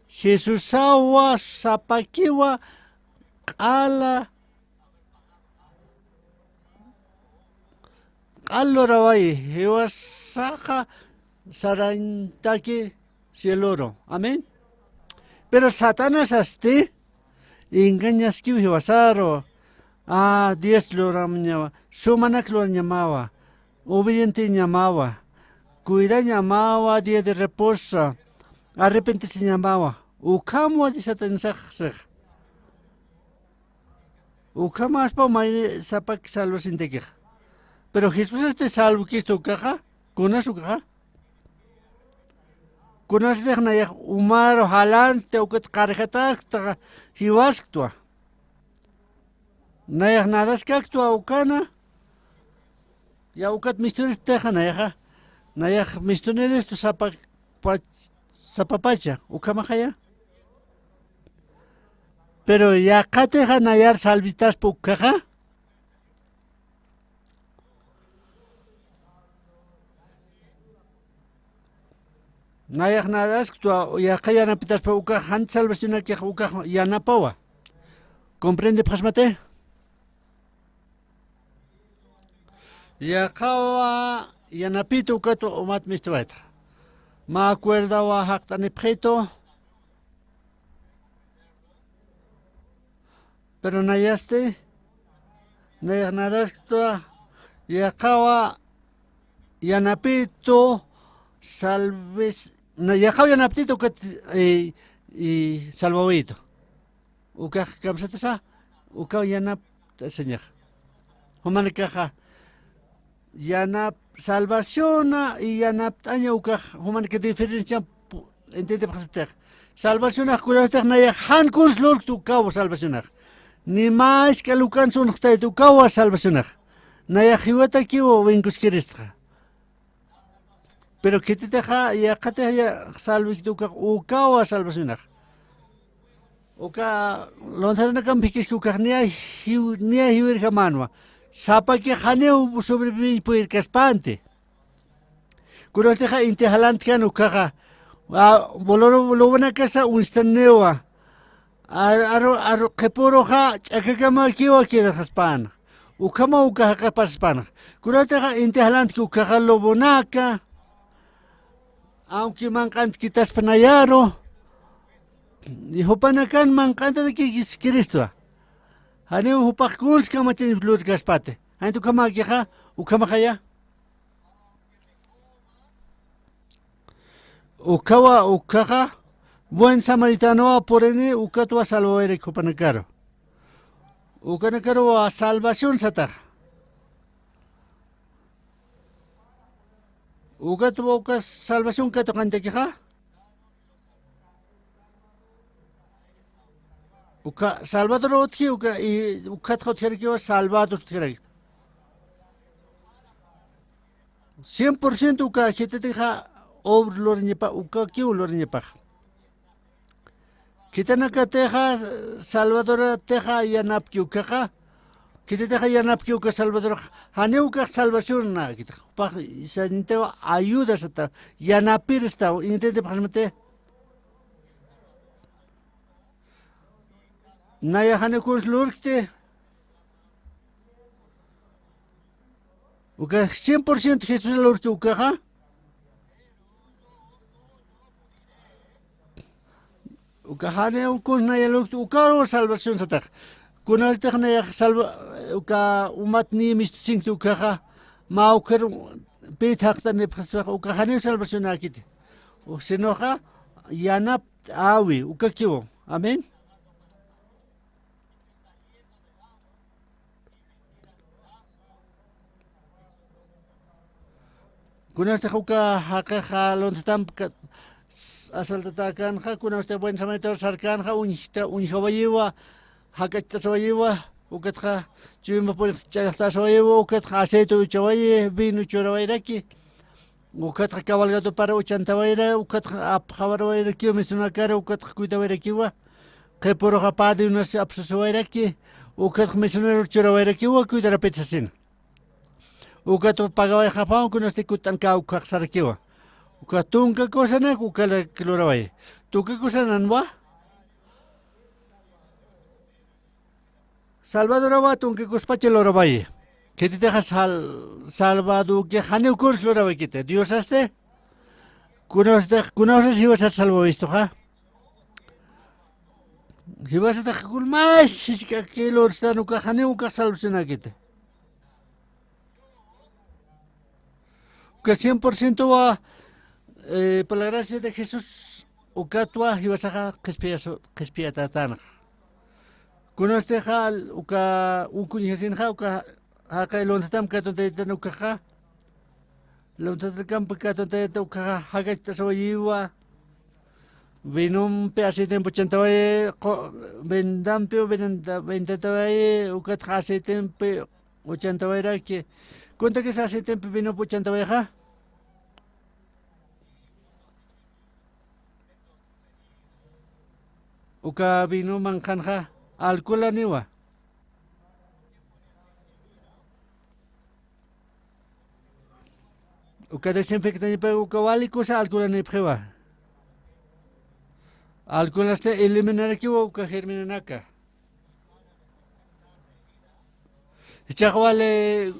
Jesusawa sapakiwa q'ala, q'al luraway, jiwasaxa sarañtaki cieloro. Amén. Pero Satanasasti engañaskiw jiwasaru. Ah, diez lurañawa, sumanak lurañamawa, obedienteñamawa, cuidañamawa, día de reposo, arrepentesiñamawa. Ukhamwa di Satanasax six. Ukhamaspa may sapak salvasintakixa. Pero Jesusasti salvkistu ukaxa, kunas ukaxa. Kunasatix nayax umaru jalanti ukat qarjataskta jiwasktwa. Nayax nadaskaktwa ukana. Ya ukat mistunerista nayaxa. Nayax mistunerista sapa, pa, sapapacha ukhamaxaya. Pero yaqatixa nayar salvitaspa ukaxa. Nayax nadasktwa, yaqha yanapitaspa ukax, jan salvacionakix ukax yanapawa. ¿Comprendipxasmati? Yaqhawa yanapita ukatwa umat mistuwayta. Mä cuerdawa jaqt'anipxitu. Pero nayasti, nayax nadasktwa, yaqhawa yanapitu, salves, na, yaqhaw yanaptitu ukat, eh, y salvawitu. Ukax kamsatasa, ukaw yanapt'asañax. Jumanakaxa, yanap, salvaciona y yanapt'aña ukax, jumanaka diferencia pu, entendipxasiptix. Salvacionax kunawstix nayax jan kuns lurkta ukawa salvacionax. Ni mä isk'a lukan sunxtayta ukawa salvacionax. Nayax jiwatakiwa winkuskiristxa. Pero khititixa, yaqhatix ya, salvikta ukax, ukawa salvacionax. Uka lunthatanakamp jikisku ukax niya jiw-, niya jiwirjamänwa. Sapaki janiw sobreviviñ puyirkaspanti. Kunatixa inti jalantkän ukaxa, a, boloro lobonakasa uñstaniwa. Ar-, aru, aru, qhipuruxa ch'akakamakiwa quedarxaspäna. Ukhama uka jaqipasaspäna. Kunatixa inti jalantki ukaxa lobonaka, aunque manq'antikitaspa nayaru, y jupanakan manq'antataki Jesucristwa. Janiw jupax kuns kamachañ lurkaspati. Janit ukhamakixa, ukhamaxaya. Ukhawa, ukhaxa, buen samaritanowa purini, ukatwa salvawayraki jupanakaru. Ukanakaruwa salvación sataxa. Ukatwa uka salvación katuqantakixa. Uka Salvador utji, uka, y ukatxa utjarakiwa Salvador utjaraki. Cien por ciento uka khititixa obra lurañapa, ukakiw lurañapaxa. Khitinakatixa Salvadoratixa yanapki ukaxa. Khititixa yanapki uka Salvadorxa. Janiw ukax salvación nä khitix. Jupax sañtiwa ayuda sata, yanapir sata, intentipxasmati. Naya janiw kuns lurkti. Uka cien por ciento Jesús lurki ukaxa. Uka janiw kuns naya lurkti, ukaru salvación satax. Kunatix naya salva, uka umat ni mistusinkti ukaxa. Mä ukar pit jaqtanipxaspax, uka janiw salvación akiti. Sinoxa yanap awi, ukakiw. Amén. Kunastix uka jaqixa lunthatamp asaltatäkänxa, kunastix buen samaritano sarkänxa, uñjta, uñjawayiwa, jak'acht'asawayiwa, ukatxa chuyma puriq ch'allxtasawayiwa, ukatxa aceite uchawayi, vino churawayraki. Ukatxa cabalgadopar uchantawayra, ukatxa apxawarawayrakiw misionakar, ukatxa cuidawayrakiwa. Qhipuruxa pä de unas apsusawayraki, ukatxa misionero churawayrakiwa, cuidarapit sasina. Ukatwa pagawayxapaw, kunasti kutt'ankä ukhax sarakiwa. Uka tunka cosanak ukalak luraway. Tunka cosananwa. Salvadorawa tunkikuspacha lurawayi. Khititixa sal-, salvaduki janiw kuns lurawaykiti. Diosasti. Kunawsatix, kunawsas jiwasat salvawistuxa. Jiwasatix kun mas jisk'aki lurstan uka janiw uka salvacionakiti. Uka cien por ciento wa, eh, por la gracia de Jesús, ukatwa jiwasaxa qhispiyasu-, qhispiyatätanxa. Kunastixa uka, uka uñjasinxa, uka jaqi lunthatamp katuntaytan ukaxa. Lunthatkamp katuntaytan ukaxa, jak'acht'asawayiwa. Vinompi aceitempi uchantawayi, qu-, vendampi venta-, ventatawayi, ukatxa aceitempi uchantawayraki. Kuntakis aceitempi vinompi uchantawayxa. Uka vino manqhanxa alcoholaniwa. Uka desinfectañapa uka wali kusa alcoholanipxiwa. Alcoholasta eliminarakiwa uka germinanaka. Jichhax wali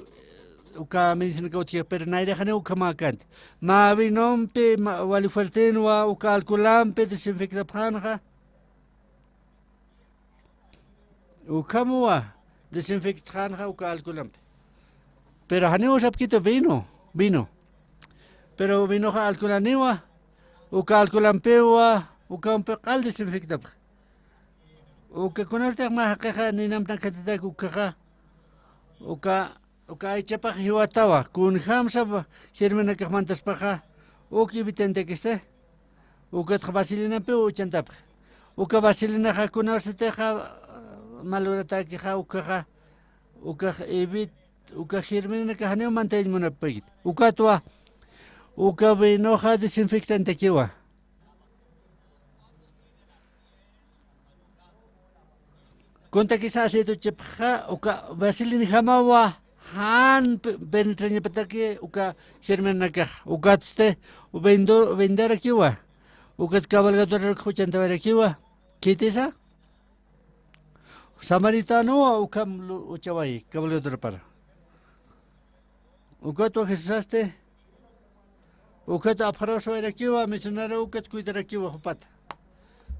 uka medicinaka utji, pero nayrïxaniw ukhamäkänti. Mä vinompi, mä wali fuertenwa uka alcoholampi desinfectapxänxa. Ukhamwa desinfectxänxa uka alcoholampi. Pero janiw sapkitu vino, vino. Pero vinoxa alcoholaniwa, uka alcoholampiwa, ukampi q'al desinfectapxi. Uka kunartix mä jaqixa ninamp nakatitak ukaxa. Uka, uka aychapax jiwatawa. Kunjamsa germinakax mantaspaxa. Uk evitantakisti. Ukatxa vaselinampiw uchantapxi. Uka vaselinaxa kunawsatixa, maluratakixa ukaxa. Ukax evit-, uka germinanakax janiw mantayañ munapxikit. Ukatwa, uka vinoxa desinfectantakiwa. Kuntakisa aceite uchapxa, uka vaselinjamawa jan pe-, penetrañapataki uka germenanakax. Ukatsti vendo-, vendarakiwa. Ukat cabalgadoraruk juchantawayrakiwa. Khitisa? Samaritanowa ukham lu-, uchawayi cabalgadorapara. Ukatwa Jesusasti, ukat apxarawsawayrakiwa, misionero ukat cuidarakiwa jupata.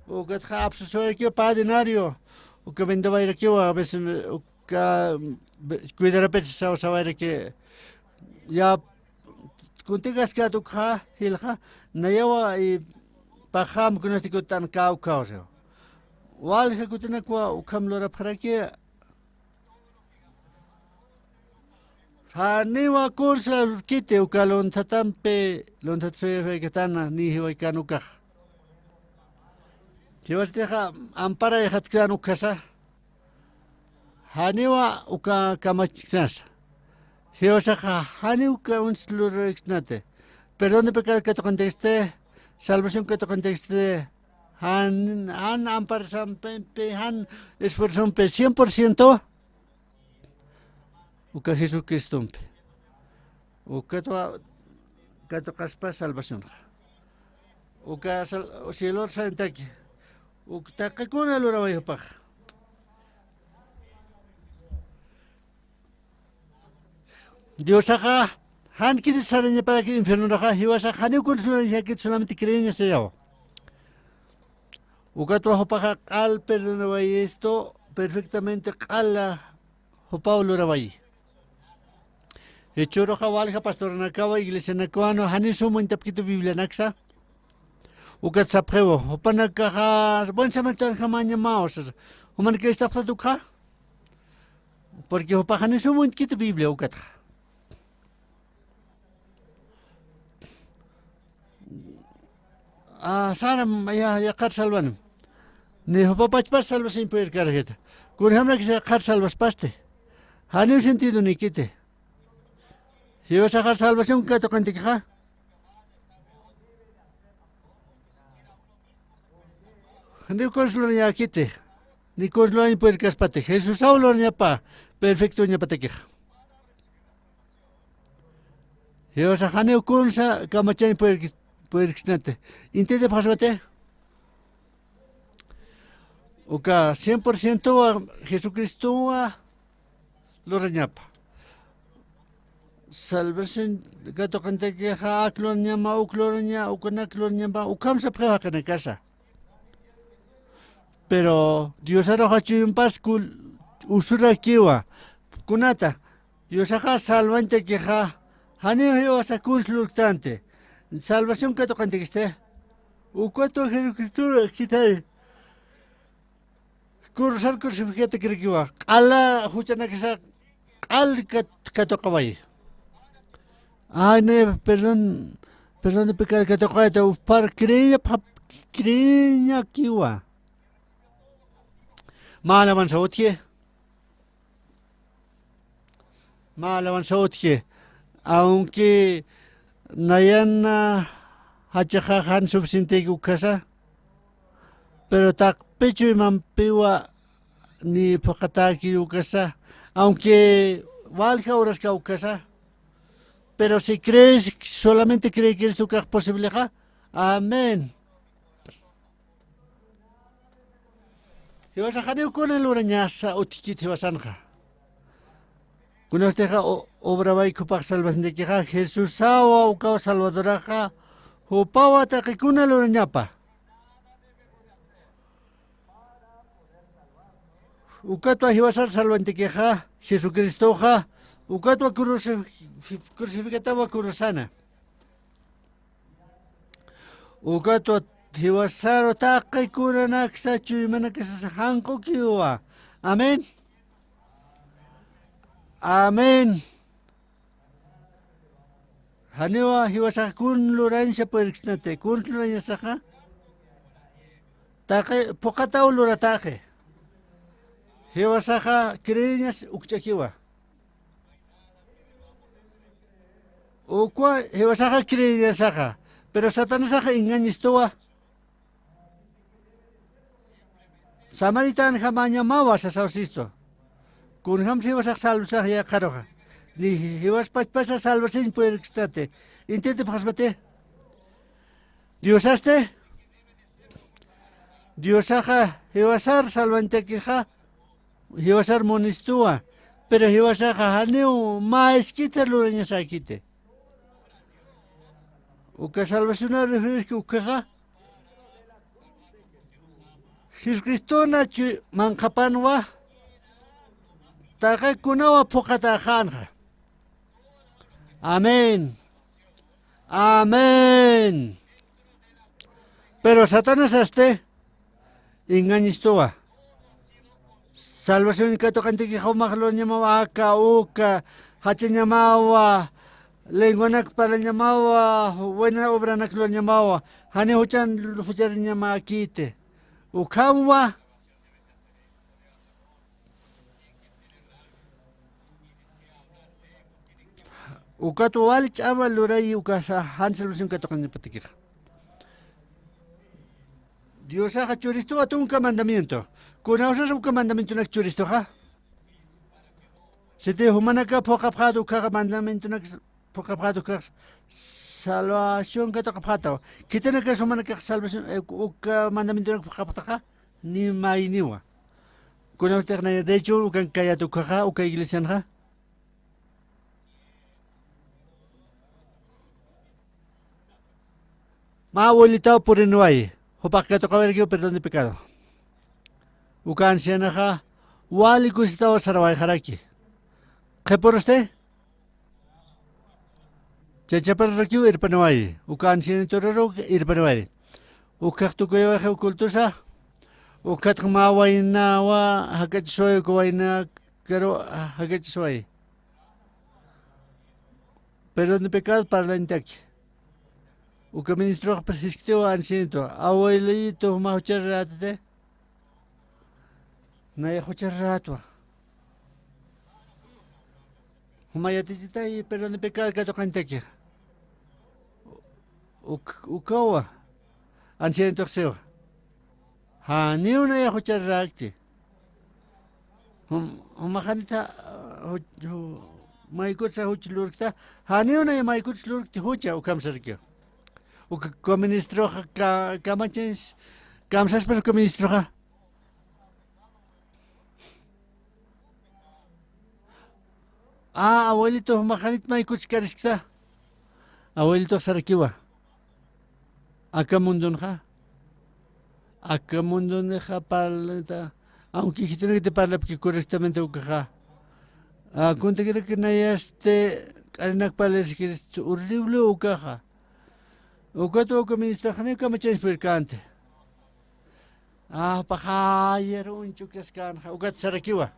Ukatxa apsusawayrakiwa pä denario, uka vendawayrakiwa, mision-, uka, be-, cuidarapit saw-, sawayraki. Ya, kuntiqaskat ukxa, jilxa, nayawa, i, paxam kunasti kutan kaw kaw, walja kutinakwa ukham lurapxaraki, janiwa kunsa lurkiti uka lunthatampi, lunthat suyaswaykatana, ni jiwaykan ukax. Jiwastixa amparay jatkan ukasa. Janiwa uka kamachknasa. Jiwasaxa janiw uka uns luraraksnati. Perdón de pecado katuqantikisti, salvación katuqantikisti, jan, jan amparasampimpi, jan esfuerzompi, cien por ciento uka Jesucristompi. Ukatwa katuqaspa salvacionxa. Uka sal-, cielor santaki. Uk taqikuna luraway jupax. Diosaxa, jan kiti sarañaparaki infiernoraxa, jiwasax janiw kuns lurañjakit solamente creencia sayaw. Ukatwa jupaxa q'al perdonawayistu, perfectamente q'ala jupaw lurawayi. Jichhüruxa walja pastoranakawa, iglesianakawanwa, janiw sum uñtapkitu Biblianaksa. Ukat sapxiwa, jupanakaxa, buen samaritano jamañamaw, sasa. Jumanakax istapxtat ukxa. Porque jupaxa ni sum uñtkitu Biblia ukatxa. Ah, saram, ya, yaqhar salvan. Ni jupapachpas salvasin puyirkarjita. Kunjamrakis yaqhar salvaspasti. Janiw sentido nikiti. Jiwasaxa salvación katuqantikixa. Ni consular ñakiti, ni consular puercaspati. Jesús Saulo ñapa, perfecto ñapatakix. Dios ajani ukunsa kamachañ puerk-, puerksnati. Inti de paswati. Uka cien por ciento wa Jesucristo wa lurañapa. Salvación katuqantakixa ak lurañama, uk luraña, ukanak lurañama, ukham sapxiw jaqinakasa. Pero Diosaruxa chuyumpas kul-, usurakiwa. Kunata, Diosaxa salvañtakixa, janiw jiwasa kuns lurktanti. Salvación katuqantakisti. Ukatwa Jesucristo khithay. Cruzar crucificatakirakiwa. Q'ala juchanakasa q'al kat-, katuqaway. Ay, ne, perdón, perdón de pecado katuqawayta, upar creeña, pap-, creeñakiwa. Mä alabanza utji. Mä alabanza utji. Aunque nayan, ah, jachaxa jan suficienteki ukasa, pero taqpi chuymampiwa ni phuqatäki ukasa, aunque walja horaska ukasa, pero si crees, solamente creekiristu ukax posiblexa. Amén. Jiwasax janiw kuna lurañasa utjkit jiwasanxa. Kunastixa o-, obrawayki jupax salvaciontakixa, Jesusawa ukaw Salvadoraxa, jupawa taqikuna lurañapa. Ukatwa jiwasar salvaciontakixa, Jesucristoxa, ukatwa crucif-, crucificatawa cruzana. Ukatwa jiwasaru taqi kunanaksa chuymanakasas janqukiwa. Amén. Amén. Janiwa jiwasax kun lurañsa puerksnati, kun lurañasaxa. Taqi, phuqataw lurataqi. Jiwasaxa creeñas ukch'akiwa. Ukwa jiwasaxa creeñasaxa, pero Satanasaxa engañistuwa. Samaritanjamañamawa sasaw Sistu. Kunjams jiwasax salvasax yaqharuxa. Ni jiwas pachpasa salvasiñ puyirkstati. Intiti phaxsmati. Diosasti. Diosaxa jiwasar salvañtakixa. Jiwasar munistuwa. Pero jiwasaxa janiw mä iskita lurañasäkiti. Uka salvacionar referiski ukaxa. Jesucristona chu-, manqhapanwa, taqi kunawa phuqhatäxänxa. Amén. Amén. Pero Satanasasti engañistuwa. Salvación katuqantikixa jumax lurañamawa, aka, uka, jachañamawa, lenguanak parlañamawa, buena obranak lurañamawa, jani juchan juchariñamäkiti. Ukhamwa. Ukat wal ch'ama lurayi ukasa jan salvación katuqanipatakixa. Diosaxa churistuwa tunka mandamiento. Kunawsas uka mandamientonak churistuxa. Siti jumanaka phuqapxäta ukaxa mandamientonak phuqapxäta ukax salvación katuqapxätawa. Khitinakas jumanakax salvación, eh, uka mandamientonak phuqapxtaxa, ni mayniwa. Kunawstix naya, de hecho, ukan kayäta ukaxa, uka iglesianxa. Mä abuelitaw puriniwayi, jupax katuqawayarakiw perdón de pecado. Uka ancianaxa wali kusitaw sarawayxaraki. Qhipurusti, chachaparakiw irpaniwayi, uka ancianituraruw irpaniwayi. Ukkhax tukuyawayxiw cultosa, ukhatx mä waynawa jakachasuwayi, uka waynakaru jakachasuwayi. Perdón de pecado parlañtaki. Uka ministrox jiskitiwa ancianito, abuelito, jumax jucharirätati. Nayax jucharirätwa. Juma yatichitay perdón de pecado katuqañtaki. Uk-, ukawa. Ancianitox siwa. Janiw nayax juchariräkti. Jum-, jumax janit, ju-, ju-, maykutsa juch lurkta, janiw nay maykutsa lurkti jucha, ukham sarakiwa. Uka, uka ministroxa ka-, kamachans, kamsaspas uka ministroxa. A, abuelito, jumax janit maykutsa kariskta. Abuelitox sarakiwa. Aka mundunxa. Aka mundunxa parlata, aunque khitinakti parlapki correctamente ukaxa. A, kuntikirak nayasti, q'arinak parlaskirist horrible ukaxa. Ukatwa uka ministraxani kamachans purkänti. A, jupax jayar uñch'ukaskanxa, ukat sarakiwa.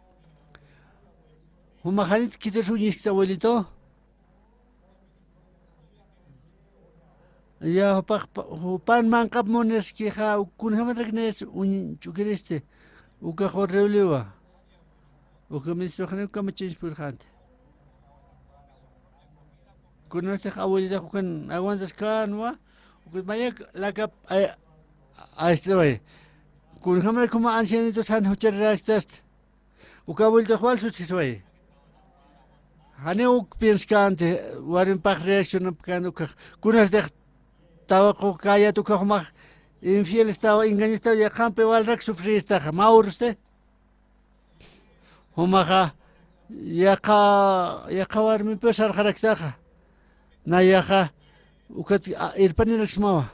Jumax janit khitir uñiskta abuelito. Ya, jupax pa-, jupan manq'ap muniskixa, kunjamatarak nayas uñch'ukiristi, ukax horribliwa. Uka ministroxani kamachans purxänti. Kunastix abuelitax ukan aguantaskänwa, ukat mayak lakap, ay, aystaway. Kunjamarak juma ancianitos jan juchariräkstasti. Uka abuelitox wal sutisway. Janiw uk pienskänti, warmipax reaccionapkän ukax. Kunastix tawaqu kayat ukax jumax infiel estawa, engaño estawa, yaqhampi walrak sufristaxa, mä urusti. Jumaxa, yaqha, yaqha warmipiw sarxaraktaxa. Nayaxa, ukat, a, irpaniraksmawa.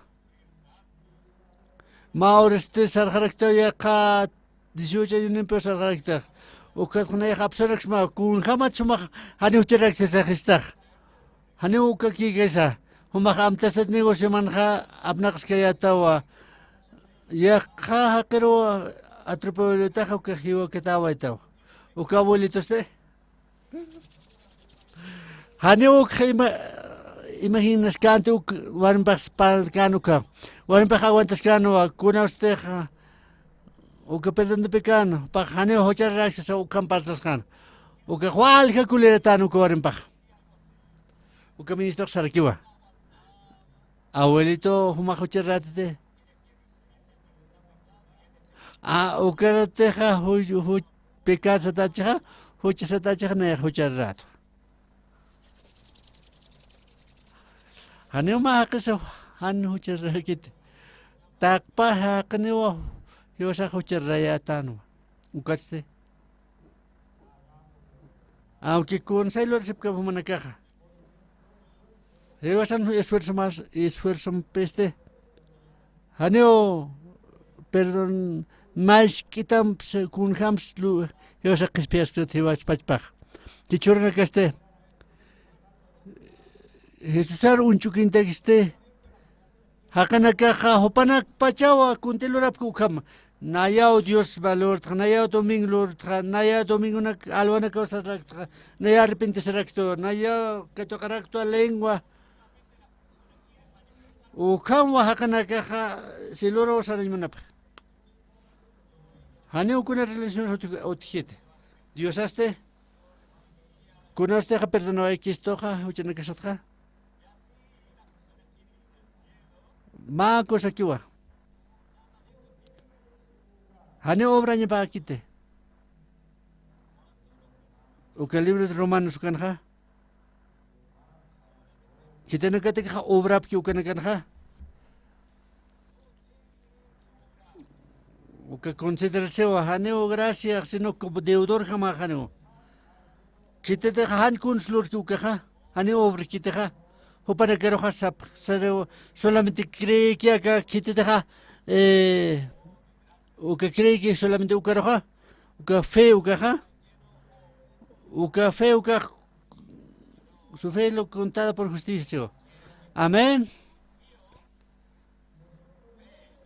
Mä uristi sarxaraktaw yaqha dieciocho añonimpiw sarxaraktax. Ukat nayax apsuraksmawa, kunjamat sumax janiw juchararakta sasaxistax. Janiw uka kikisa. Jumax amtastat negociomanxa apnaqaskayätawa. Yaqha jaqiruw atropellotaxa ukax jiwakatäwaytawa. Uka abuelitosti. Janiw uk ima-, imaginaskänti uk warmipax parlkän uka. Warmipax aguantaskänwa, kunawstix uka perdón de pecado, pax janiw juchariräkta sasa ukham parltasxän. Ukax walja coleratän uka warmipax. Uka ministrox sarakiwa. Abuelito, jumax jucharirätati. A, ukaratixa juch, juch pecado satachixa, jucha satachixa, nayax juchararät. Janiw mä jaqisa jan jucharararakiti. Taqpa jaqiniwa jiwasax juchararayätänwa. Ukatsti. Aunque kunsay lurasipkam jumanakaxa. Jiwasan esfuerzo más, esfuerzompisti. Janiw perdón, mask'itamps, kunjamps lu, jiwasax qhispiyasksnat jiwas pachpax. Jichhürunakasti. Jesusar uñchukintakisti. Jaqinakaxa jupanakpachawa kunti lurapki ukham. Nayaw Diosma lurtxa, nayaw domingo lurtxa, nayaw domingonak alwanakaw sararaktxa, nayaw arrepentesaraktwa, nayaw katuqaraktwa lengua. Ukhamwa jaqinakaxa si luraw sarañ munapxi. Janiw kuna relaciones utj, utjkiti. Diosasti. Kunawstixa perdonawaykistuxa, juchanakasatxa. Mä kusakiwa. Janiw obrañapäkiti. Uka libro de Romanos ukanxa. Khitinakatikixa obrapki ukanakanxa. Uka considerasiwa, janiw graciax, sino como deudorjamax janiw. Khititixa jan kuns lurki ukaxa, janiw obrkitixa. Jupanakaruxa sapxsariw, solamente creeyki aka khititixa, eh, uka creeyki solamente ukaruxa, uka fe ukaxa, uka fe ukax, su fe lo contada por justicia. Amén.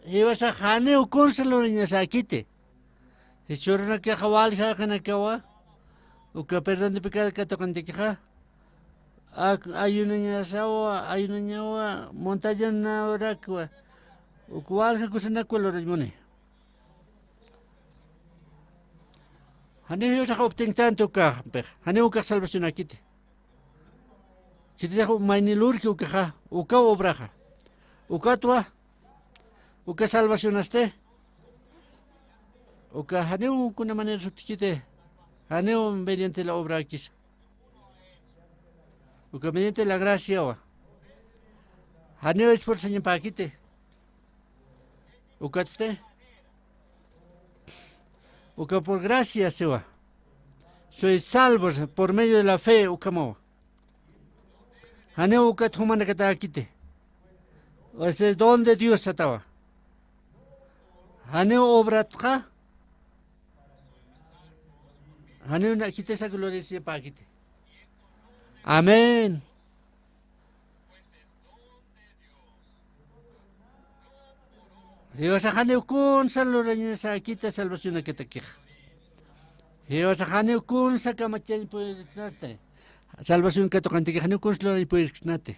Jiwasax janiw kunsa lurañasäkiti. Jichhürunakixa walja jaqinakawa, uka perdón de pecado katuqintakixa, ak, ayunañasawa, ayunañawa, montañanarakwa, uk walja kusanakwa lurañ muni. Janiw jiwasax uptinktanti ukampix, janiw ukax salvacionäkiti. Khititix mayni lurki ukaxa, ukaw obraxa. Ukatwa, uka salvacionasti. Uka janiw kuna manera sutjkiti, janiw mediante la obrakisa. Uka mediante la graciawa. Janiw esforzañapäkiti. Ukatsti. Uka por gracia siwa. Soy salvos por medio de la fe, ukhamawa. Janiw ukat jumanakatäkiti. Ese don de Dios satawa. Janiw obratxa. Janiw na, khitisa gloriasiñapäkiti. Amén. Jiwasax janiw kunsa lurañasäkiti salvacionakatakixa. Jiwasax janiw kunsa kamachañ puyirksnati. Salvación katuqintakixa janiw kunsa lurañ puyirksnati.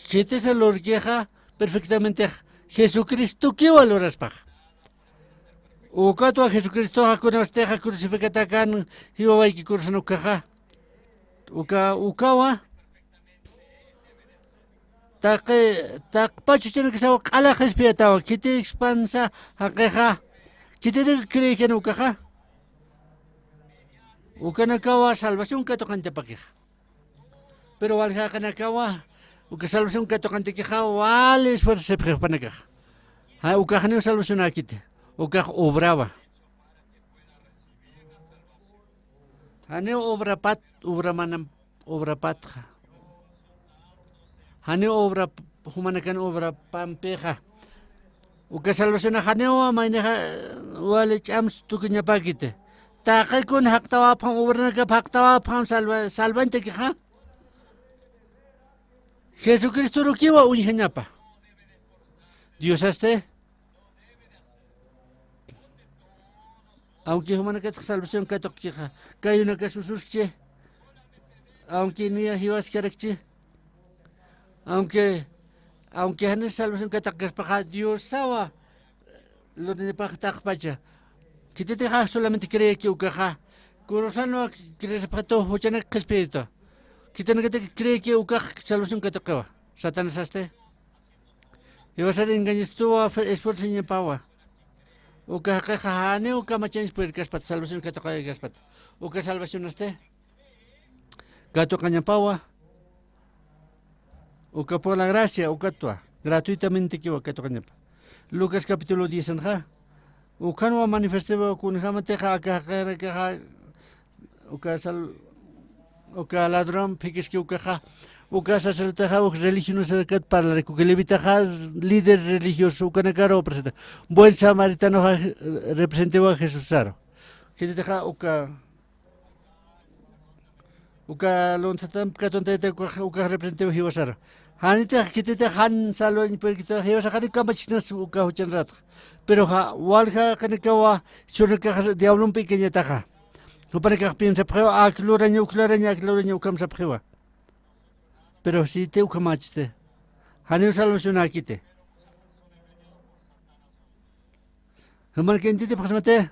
Khitisa lurkixa perfectamente Jesucristokiwa luraspax. Ukatwa Jesucristoxa kunawstixa crucificatakan jiwawayki cruzan ukaxa. Uka, ukawa. Taqi, taqpach juchanakasaw q'ala qhispiyatawa, khitikspansa jaqixa. Khititiw creekan ukaxa. Ukanakawa salvación katuqintapakixa. Pero walja jaqinakawa, uka salvación katuqintakixa, wali esfuerzasipxi jupanakaxa. Ja, ukax janiw salvacionäkiti, ukax obrawa. Janiw obrapat, obramanam, obrapatxa. Janiw obra, jumanakan obrapampixa. Uka salvacionax janiw maynixa, wali ch'ams tukuñapäkiti. Taqi kun jaqtawapxam, obranakap jaqtawapxam salva, salvañtakixa. Jesucristorukiwa uñjañapa. Diosasti. Aunque jumanakatix salvación katuqkixa, kayunakas ususkchi. Aunque niya jiwaskarakchi. Aunque, aunque janis salvación katuqkaspaxa, Diosawa lurnipax taqpacha. Khititixa solamente creeyki ukaxa. Cruzanwa creesipxatu juchanak qhispiyta. Khitinakatix creeyki ukax salvación katuqiwa. Satanasasti. Jiwasar engañastuwa fe-, esfuerzañapawa. Uka jaqixa janiw kamachañs purirkaspat, salvación katuqaykaspat. Uka salvacionasti katuqañapawa. Uka por la gracia, ukatwa. Gratuitamente kiwa katuqañapa. Lucas capítulo diez anxa. Ukanwa manifestewa kunjamatixa aka jaqirakaxa uka sal-, uka ladrón phikiski ukaxa, uka sacerdotexa uk religionosakat parlariku, uka levitaxa líder religioso ukanakaru presenta. Buen samaritanoxa representiwa Jesusaru. Khititixa uka, uka lunthatamp katuntayta uka, uka representiwa jiwasaru. Janitix khititix jan salvañ purirkita jiwasax jani kamachiknas uka juchanratx. Pero ja, walja qinikawa chhurnakax diablompi kañataxa. Jupanakax piensapxiwa, ak luraña, uk luraña, ak luraña, ukham sapxiwa. Pero siti ukhamachti. Janiw salvacionakiti. Jumanaka intitipxasmati.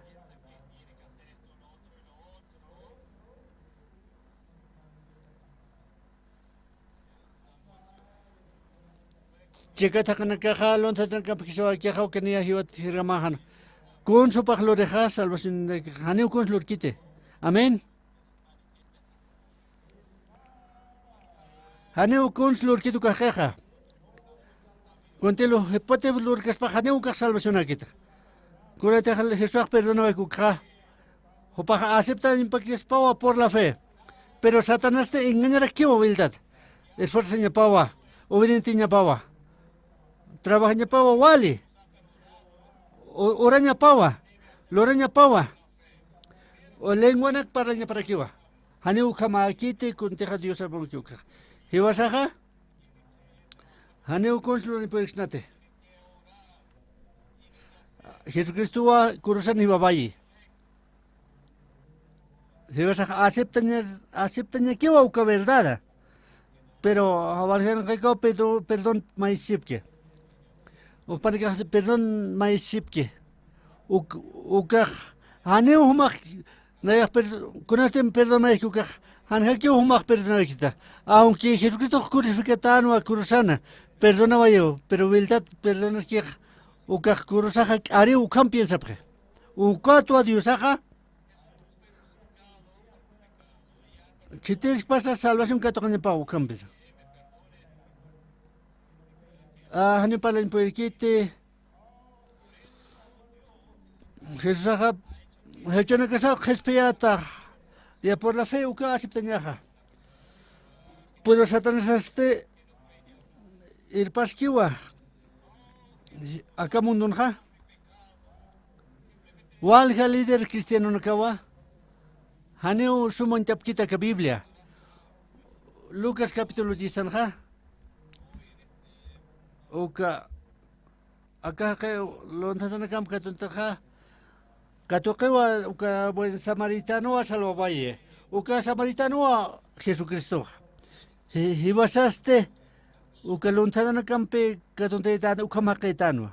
Chikat jaqinakaxa, lunthatanakamp jisawakixa, ukaniya jiwat jirgamäxan. Kuns jupax lurixa, salvación, janiw kuns lurkiti. Amén. Janiw kuns lurkit uka jaqixa. Kuntilu jipati lurkaspax janiw ukax salvacionakitix. Kunatix Jesusax perdonawayku ukxa. Jupax aceptañpakispawa por la fe. Pero Satanasti engañarakiwa wiltat. Esfuerzañapawa, obedienteñapawa, trabajañapawa wali, u-, urañapawa, lurañapawa, u lenguanak parlañaparakiwa. Janiw ukhamäkiti kuntixa Dios amamaki ukxa. Jiwasaxa, janiw kuns lurañ puriksnati. Jesucristowa kurusan jiwawayi. Jiwasax aceptaña, aceptañakiwa uka verdada. Pero waljanqikaw perdón, perdón maysipki. Jupanakax perdón maysipki. Uk-, ukax janiw jumax nayax per-, kunastim perdón mayki ukax, janjakiw jumax perdonawaykita. Aunque Jesucristox crucificatänwa kurusana, perdonawayiw, pero wiltat perdonaskix ukax kurusaxa k'ariw ukham piensapxi. Ukatwa Diosaxa, khitiskpasa salvación katuqañapaw ukhampisa. Ah, janiw parlañ purirkiti. Jesusaxa, juchanakasaw qhispiyäta, ya por la fe uka aceptañaxa. Pero Satanasasti irpaskiwa aka mundunxa. Walja líder cristianonakawa janiw sumañtapkiti aka Biblia. Lucas capítulo diez anxa. Uka, aka jaqi lunthatanakamp katuntaxa, katuqiwa uka buen samaritanowa salvawayi. Uka samaritanowa Jesucristoxa. Ji-, jiwasasti uka lunthatanakampi katuntaytän ukham jaqïtänwa.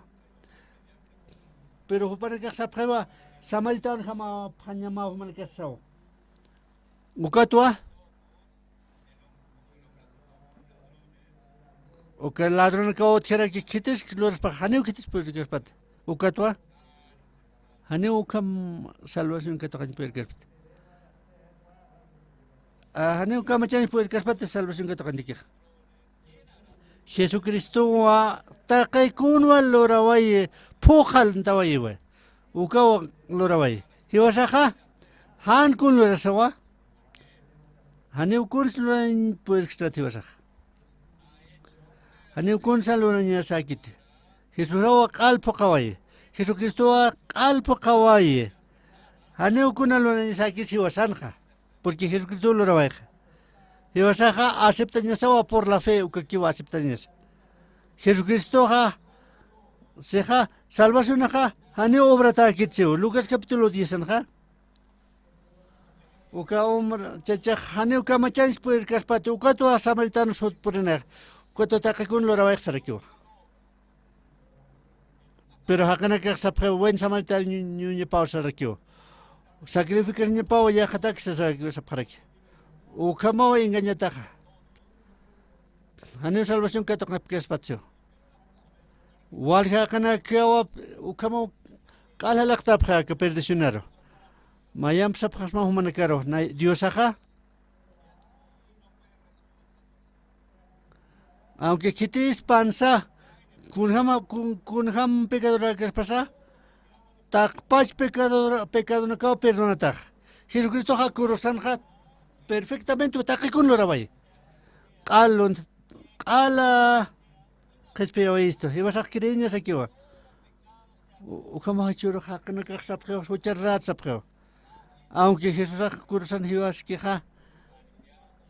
Pero jupanakax sapxiwa, samaritanojama phañama jumanakasaw. Ukatwa, uka ladronakaw utjaraki khitisk luraspax, janiw khitis puriskaspat. Ukatwa, janiw ukham salvación katuqañ puriskaspat. Ah, janiw kamachañ puriskaspat salvación katuqañtikixa. Jesucristowa taqi kunwa lurawayi, phuqhantawayiwa. Ukawa lurawayi. Jiwasaxa, jan kun lurasawa. Janiw kuns lurañ puriksnat jiwasaxa. Janiw kunsa lurañasäkiti. Jesusawa q'al phuqhawayi. Jesucristowa q'al phuqhawayi. Janiw kuna lurañasäkis jiwasanxa. Porque Jesucristo lurawayxa. Jiwasaxa aceptañasawa por la fe, ukakiwa aceptañasa. Jesucristoxa, sixa, salvacionaxa, janiw obratäkitsiw. Lucas capítulo diez anxa. Uka hombre, chachax janiw kamachañs puriskaspat, ukatwa samaritano sut purinax. Ukatwa taqi kun lurawayx sarakiwa. Pero jaqinakax sapxiw, buen samaritano ñu-, ñuñapaw sarakiw. Sacrificarñapaw yaqhatak sarakiw sapxaraki. Ukhamaw engañataxa. Janiw salvación katuqapkaspatsiw. Walja jaqinakawa ukhamaw q'al jalaqtapxa aka perdicionaru. Mayamp sapxasma jumanakaru, nay Diosaxa. Aunque khitis pansa, kunjama, kun-, kunjam pecadorakaspasa, taqpach pecador-, pecadonakaw perdonatax. Jesucristoxa kurusanxa perfectamente taqikun luraway. Q'al lunt-, q'ala qhispiyawayistu, jiwasax creeñasakiwa. U-, ukhamaw jichhürux jaqinakax sapxiw, jucharat sapxiw. Aunque Jesusax kurusan jiwaskixa,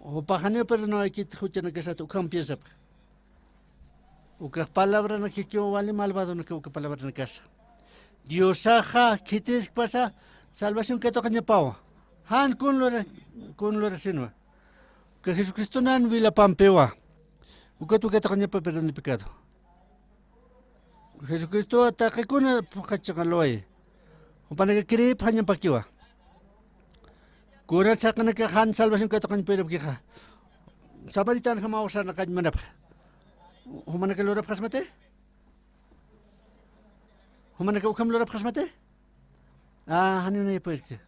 jupax janiw perdonawaykit juchanakasat, ukham piensapxi. Ukax palabranakakiw wali malvadonaka uka palabranakasa. Diosaxa khitiskpasa salvación katuqañapawa. Jan kun lura-, kun lurasinwa. Uka Jesucristonan wilapampiwa. Ukat uka katuqañapa perdón de pecado. Jesucristowa taqikuna phuqhachinxa luwayi. Jupanaka creepxañapakiwa. Kunat jaqinakax jan salvación katuqañapïrapkixa. Samaritanjamaw sarnaqañ munapxi. Jumanaka lurapxasmati? Jumanaka ukham lurapxasmati? A, janiw nay puyirki.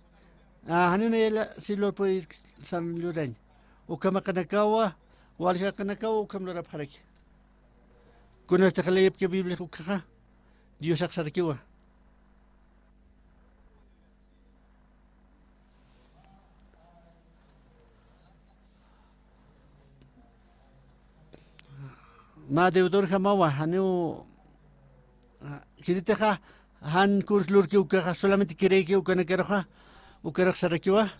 A, janiw nay la, si lur puyirki san lurañ. Ukhamaqinakawa, walja jaqinakawa ukham lurapxaraki. Kunasti qillqayapki Biblia ukhaxa, Diosax sarakiwa. Mä deudorjamawa, janiw, a, khititixa, jan kuns lurki ukaxa, solamente creeyki ukanakaruxa, ukarux sarakiwa.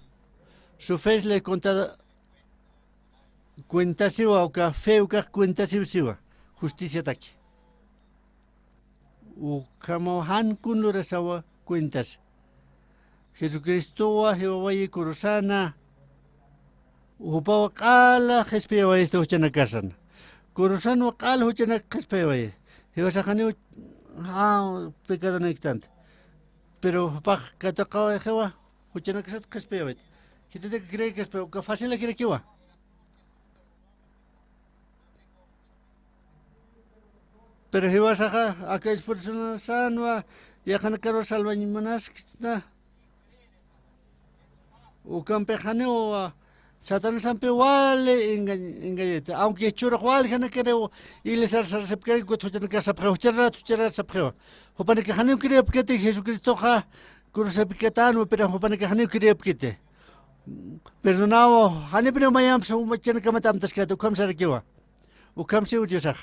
Su fe le contada, cuentasiwa, uka fe ukax cuentasiw siwa, justiciataki. Ukhamaw jan kun lurasawa cuentas. Jesucristowa jiwawayi kurusana. Jupawa q'ala qhispiyawayistu juchanakasana. Kurusanwa q'ala juchanak qhispiyawayi. Jiwasax janiw, ja, pecadonïktanti. Pero jupax katuqawayixiwa juchanakasat qhispiyawayta. Khititak creekaspa, uka facilakirakiwa. Pero jiwasaxa, aka esfuerzonasanwa, yaqhanakaru salvañ munaskta. Ukampix janiw, Satanasampi wali engañ-, engañayta. Aunque jichhürux waljanakariw iglesiar sarasipkari, ukat juchanakax sapxiwa, jucharat, jucharat sapxiwa. Jupanakax janiw creepkiti Jesucristoxa cruzapikatänwa, pero jupanakax janiw creepkiti. Perdonaw, janipuniw mayamps jumanakamat amtaskati, ukham sarakiwa. Ukham siw Diosax.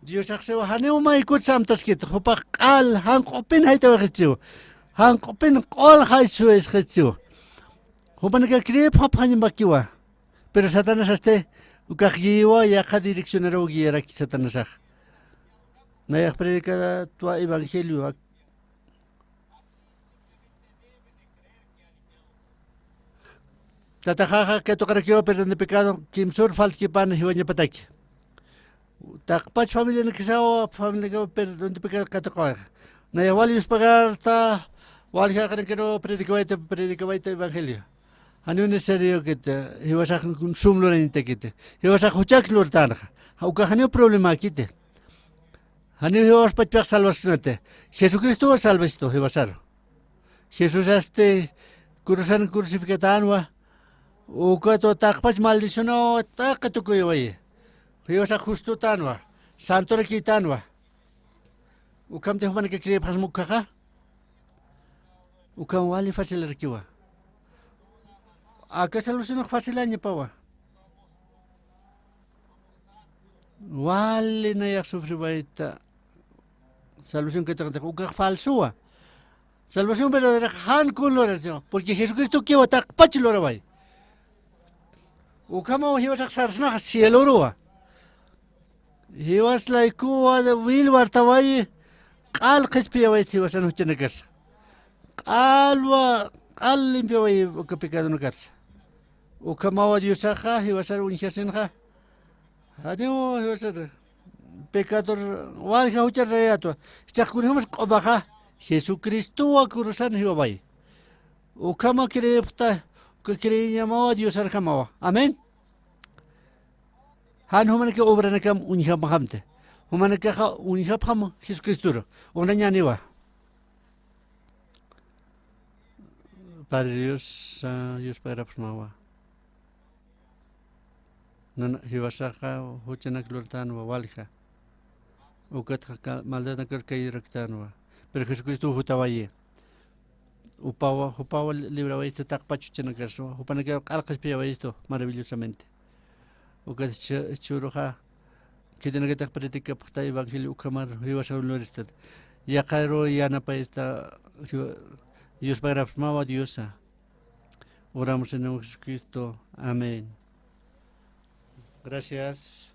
Diosax siw janiw maykutsa amtaskiti, jupax q'al, janq'upin jayt'awayxistu. Janq'upin q'ul jaysuwayxistu. Jupanakax creepxapxañapakiwa. Pero Satanasasti, ukax guiwa, yaqha direccionaruw guiaraki Satanasax. Nayax predicatwa evangelio, Tataxaxa katuqarakiwa perdón de pecado, kimsür faltkipan jiwañapataki. Taqpach familianakasawa, familianakawa perdón de pecado katuqawayixa. Nayax wal yuspagarta, wal jaqinakaru predicawayta, predicawayta evangelio. Janiw necesariokiti, jiwasax sum lurañatakiti. Jiwasax juchak lurtänxa. Ukax janiw problemäkiti. Janiw jiwas pachpax salvasnati. Jesucristowa salvasistu jiwasaru. Jesusasti cruzan crucificatänwa. Ukatwa taqpach maldicionaw taqi tukuywayi. Jiwasax justotänwa. Santorakïtänwa. Ukhamti jumanakax creepxasma ukkhaxa. Ukham wali facilarakiwa. Aka salvacionax facilañapawa. Wali nayax sufriwayta. Salvación katuqantix ukax falsuwa. Salvación verdadera jan kun lurasiwa. Porque Jesucristokiwa taqpach luraway. Ukhamaw jiwasax sarsnaxa cieloruwa. Jiwas laykuwa de wil wartawayi, q'al qhispiyawayist jiwasan juchanakasa. Q'alwa, q'al limpiawayi uka pecadonakatsa. Ukhamawa Diosaxa, jiwasar uñjasinxa. Janiw jiwasar pecador, walja juchar rayatwa. Jichhax kunjämas q'umaxa, Jesucristowa cruzan jiwawayi. Ukhama creepxta, uka creeñamawa Diosarjamawa. Amén. Jan jumanakax obranakam uñjamaxamti. Jumanakaxa uñjapxam Jesucristoru. Unañäniwa. Padre Dios, ah, Dios pagarapxmawa. Nan jiwasaxa juchanak lurtänwa walja. Ukatxa ka-, maldadnakar kayraktanwa. Pero Jesucristo jutawayi. Upawa, jupawa li-, librawayistu taqpach juchanakaswa. Jupanakar q'alqaspiyawayistu maravillosamente. Ukat ch-, churuxa, khitinakataq predicapxta evangelio ukhamar jiwasaw luristat. Yaqaru yanapaysta, jiwa-, Dios pagarapxmawa Diosa. Oramos en nombre de Jesucristo. Amén. Gracias.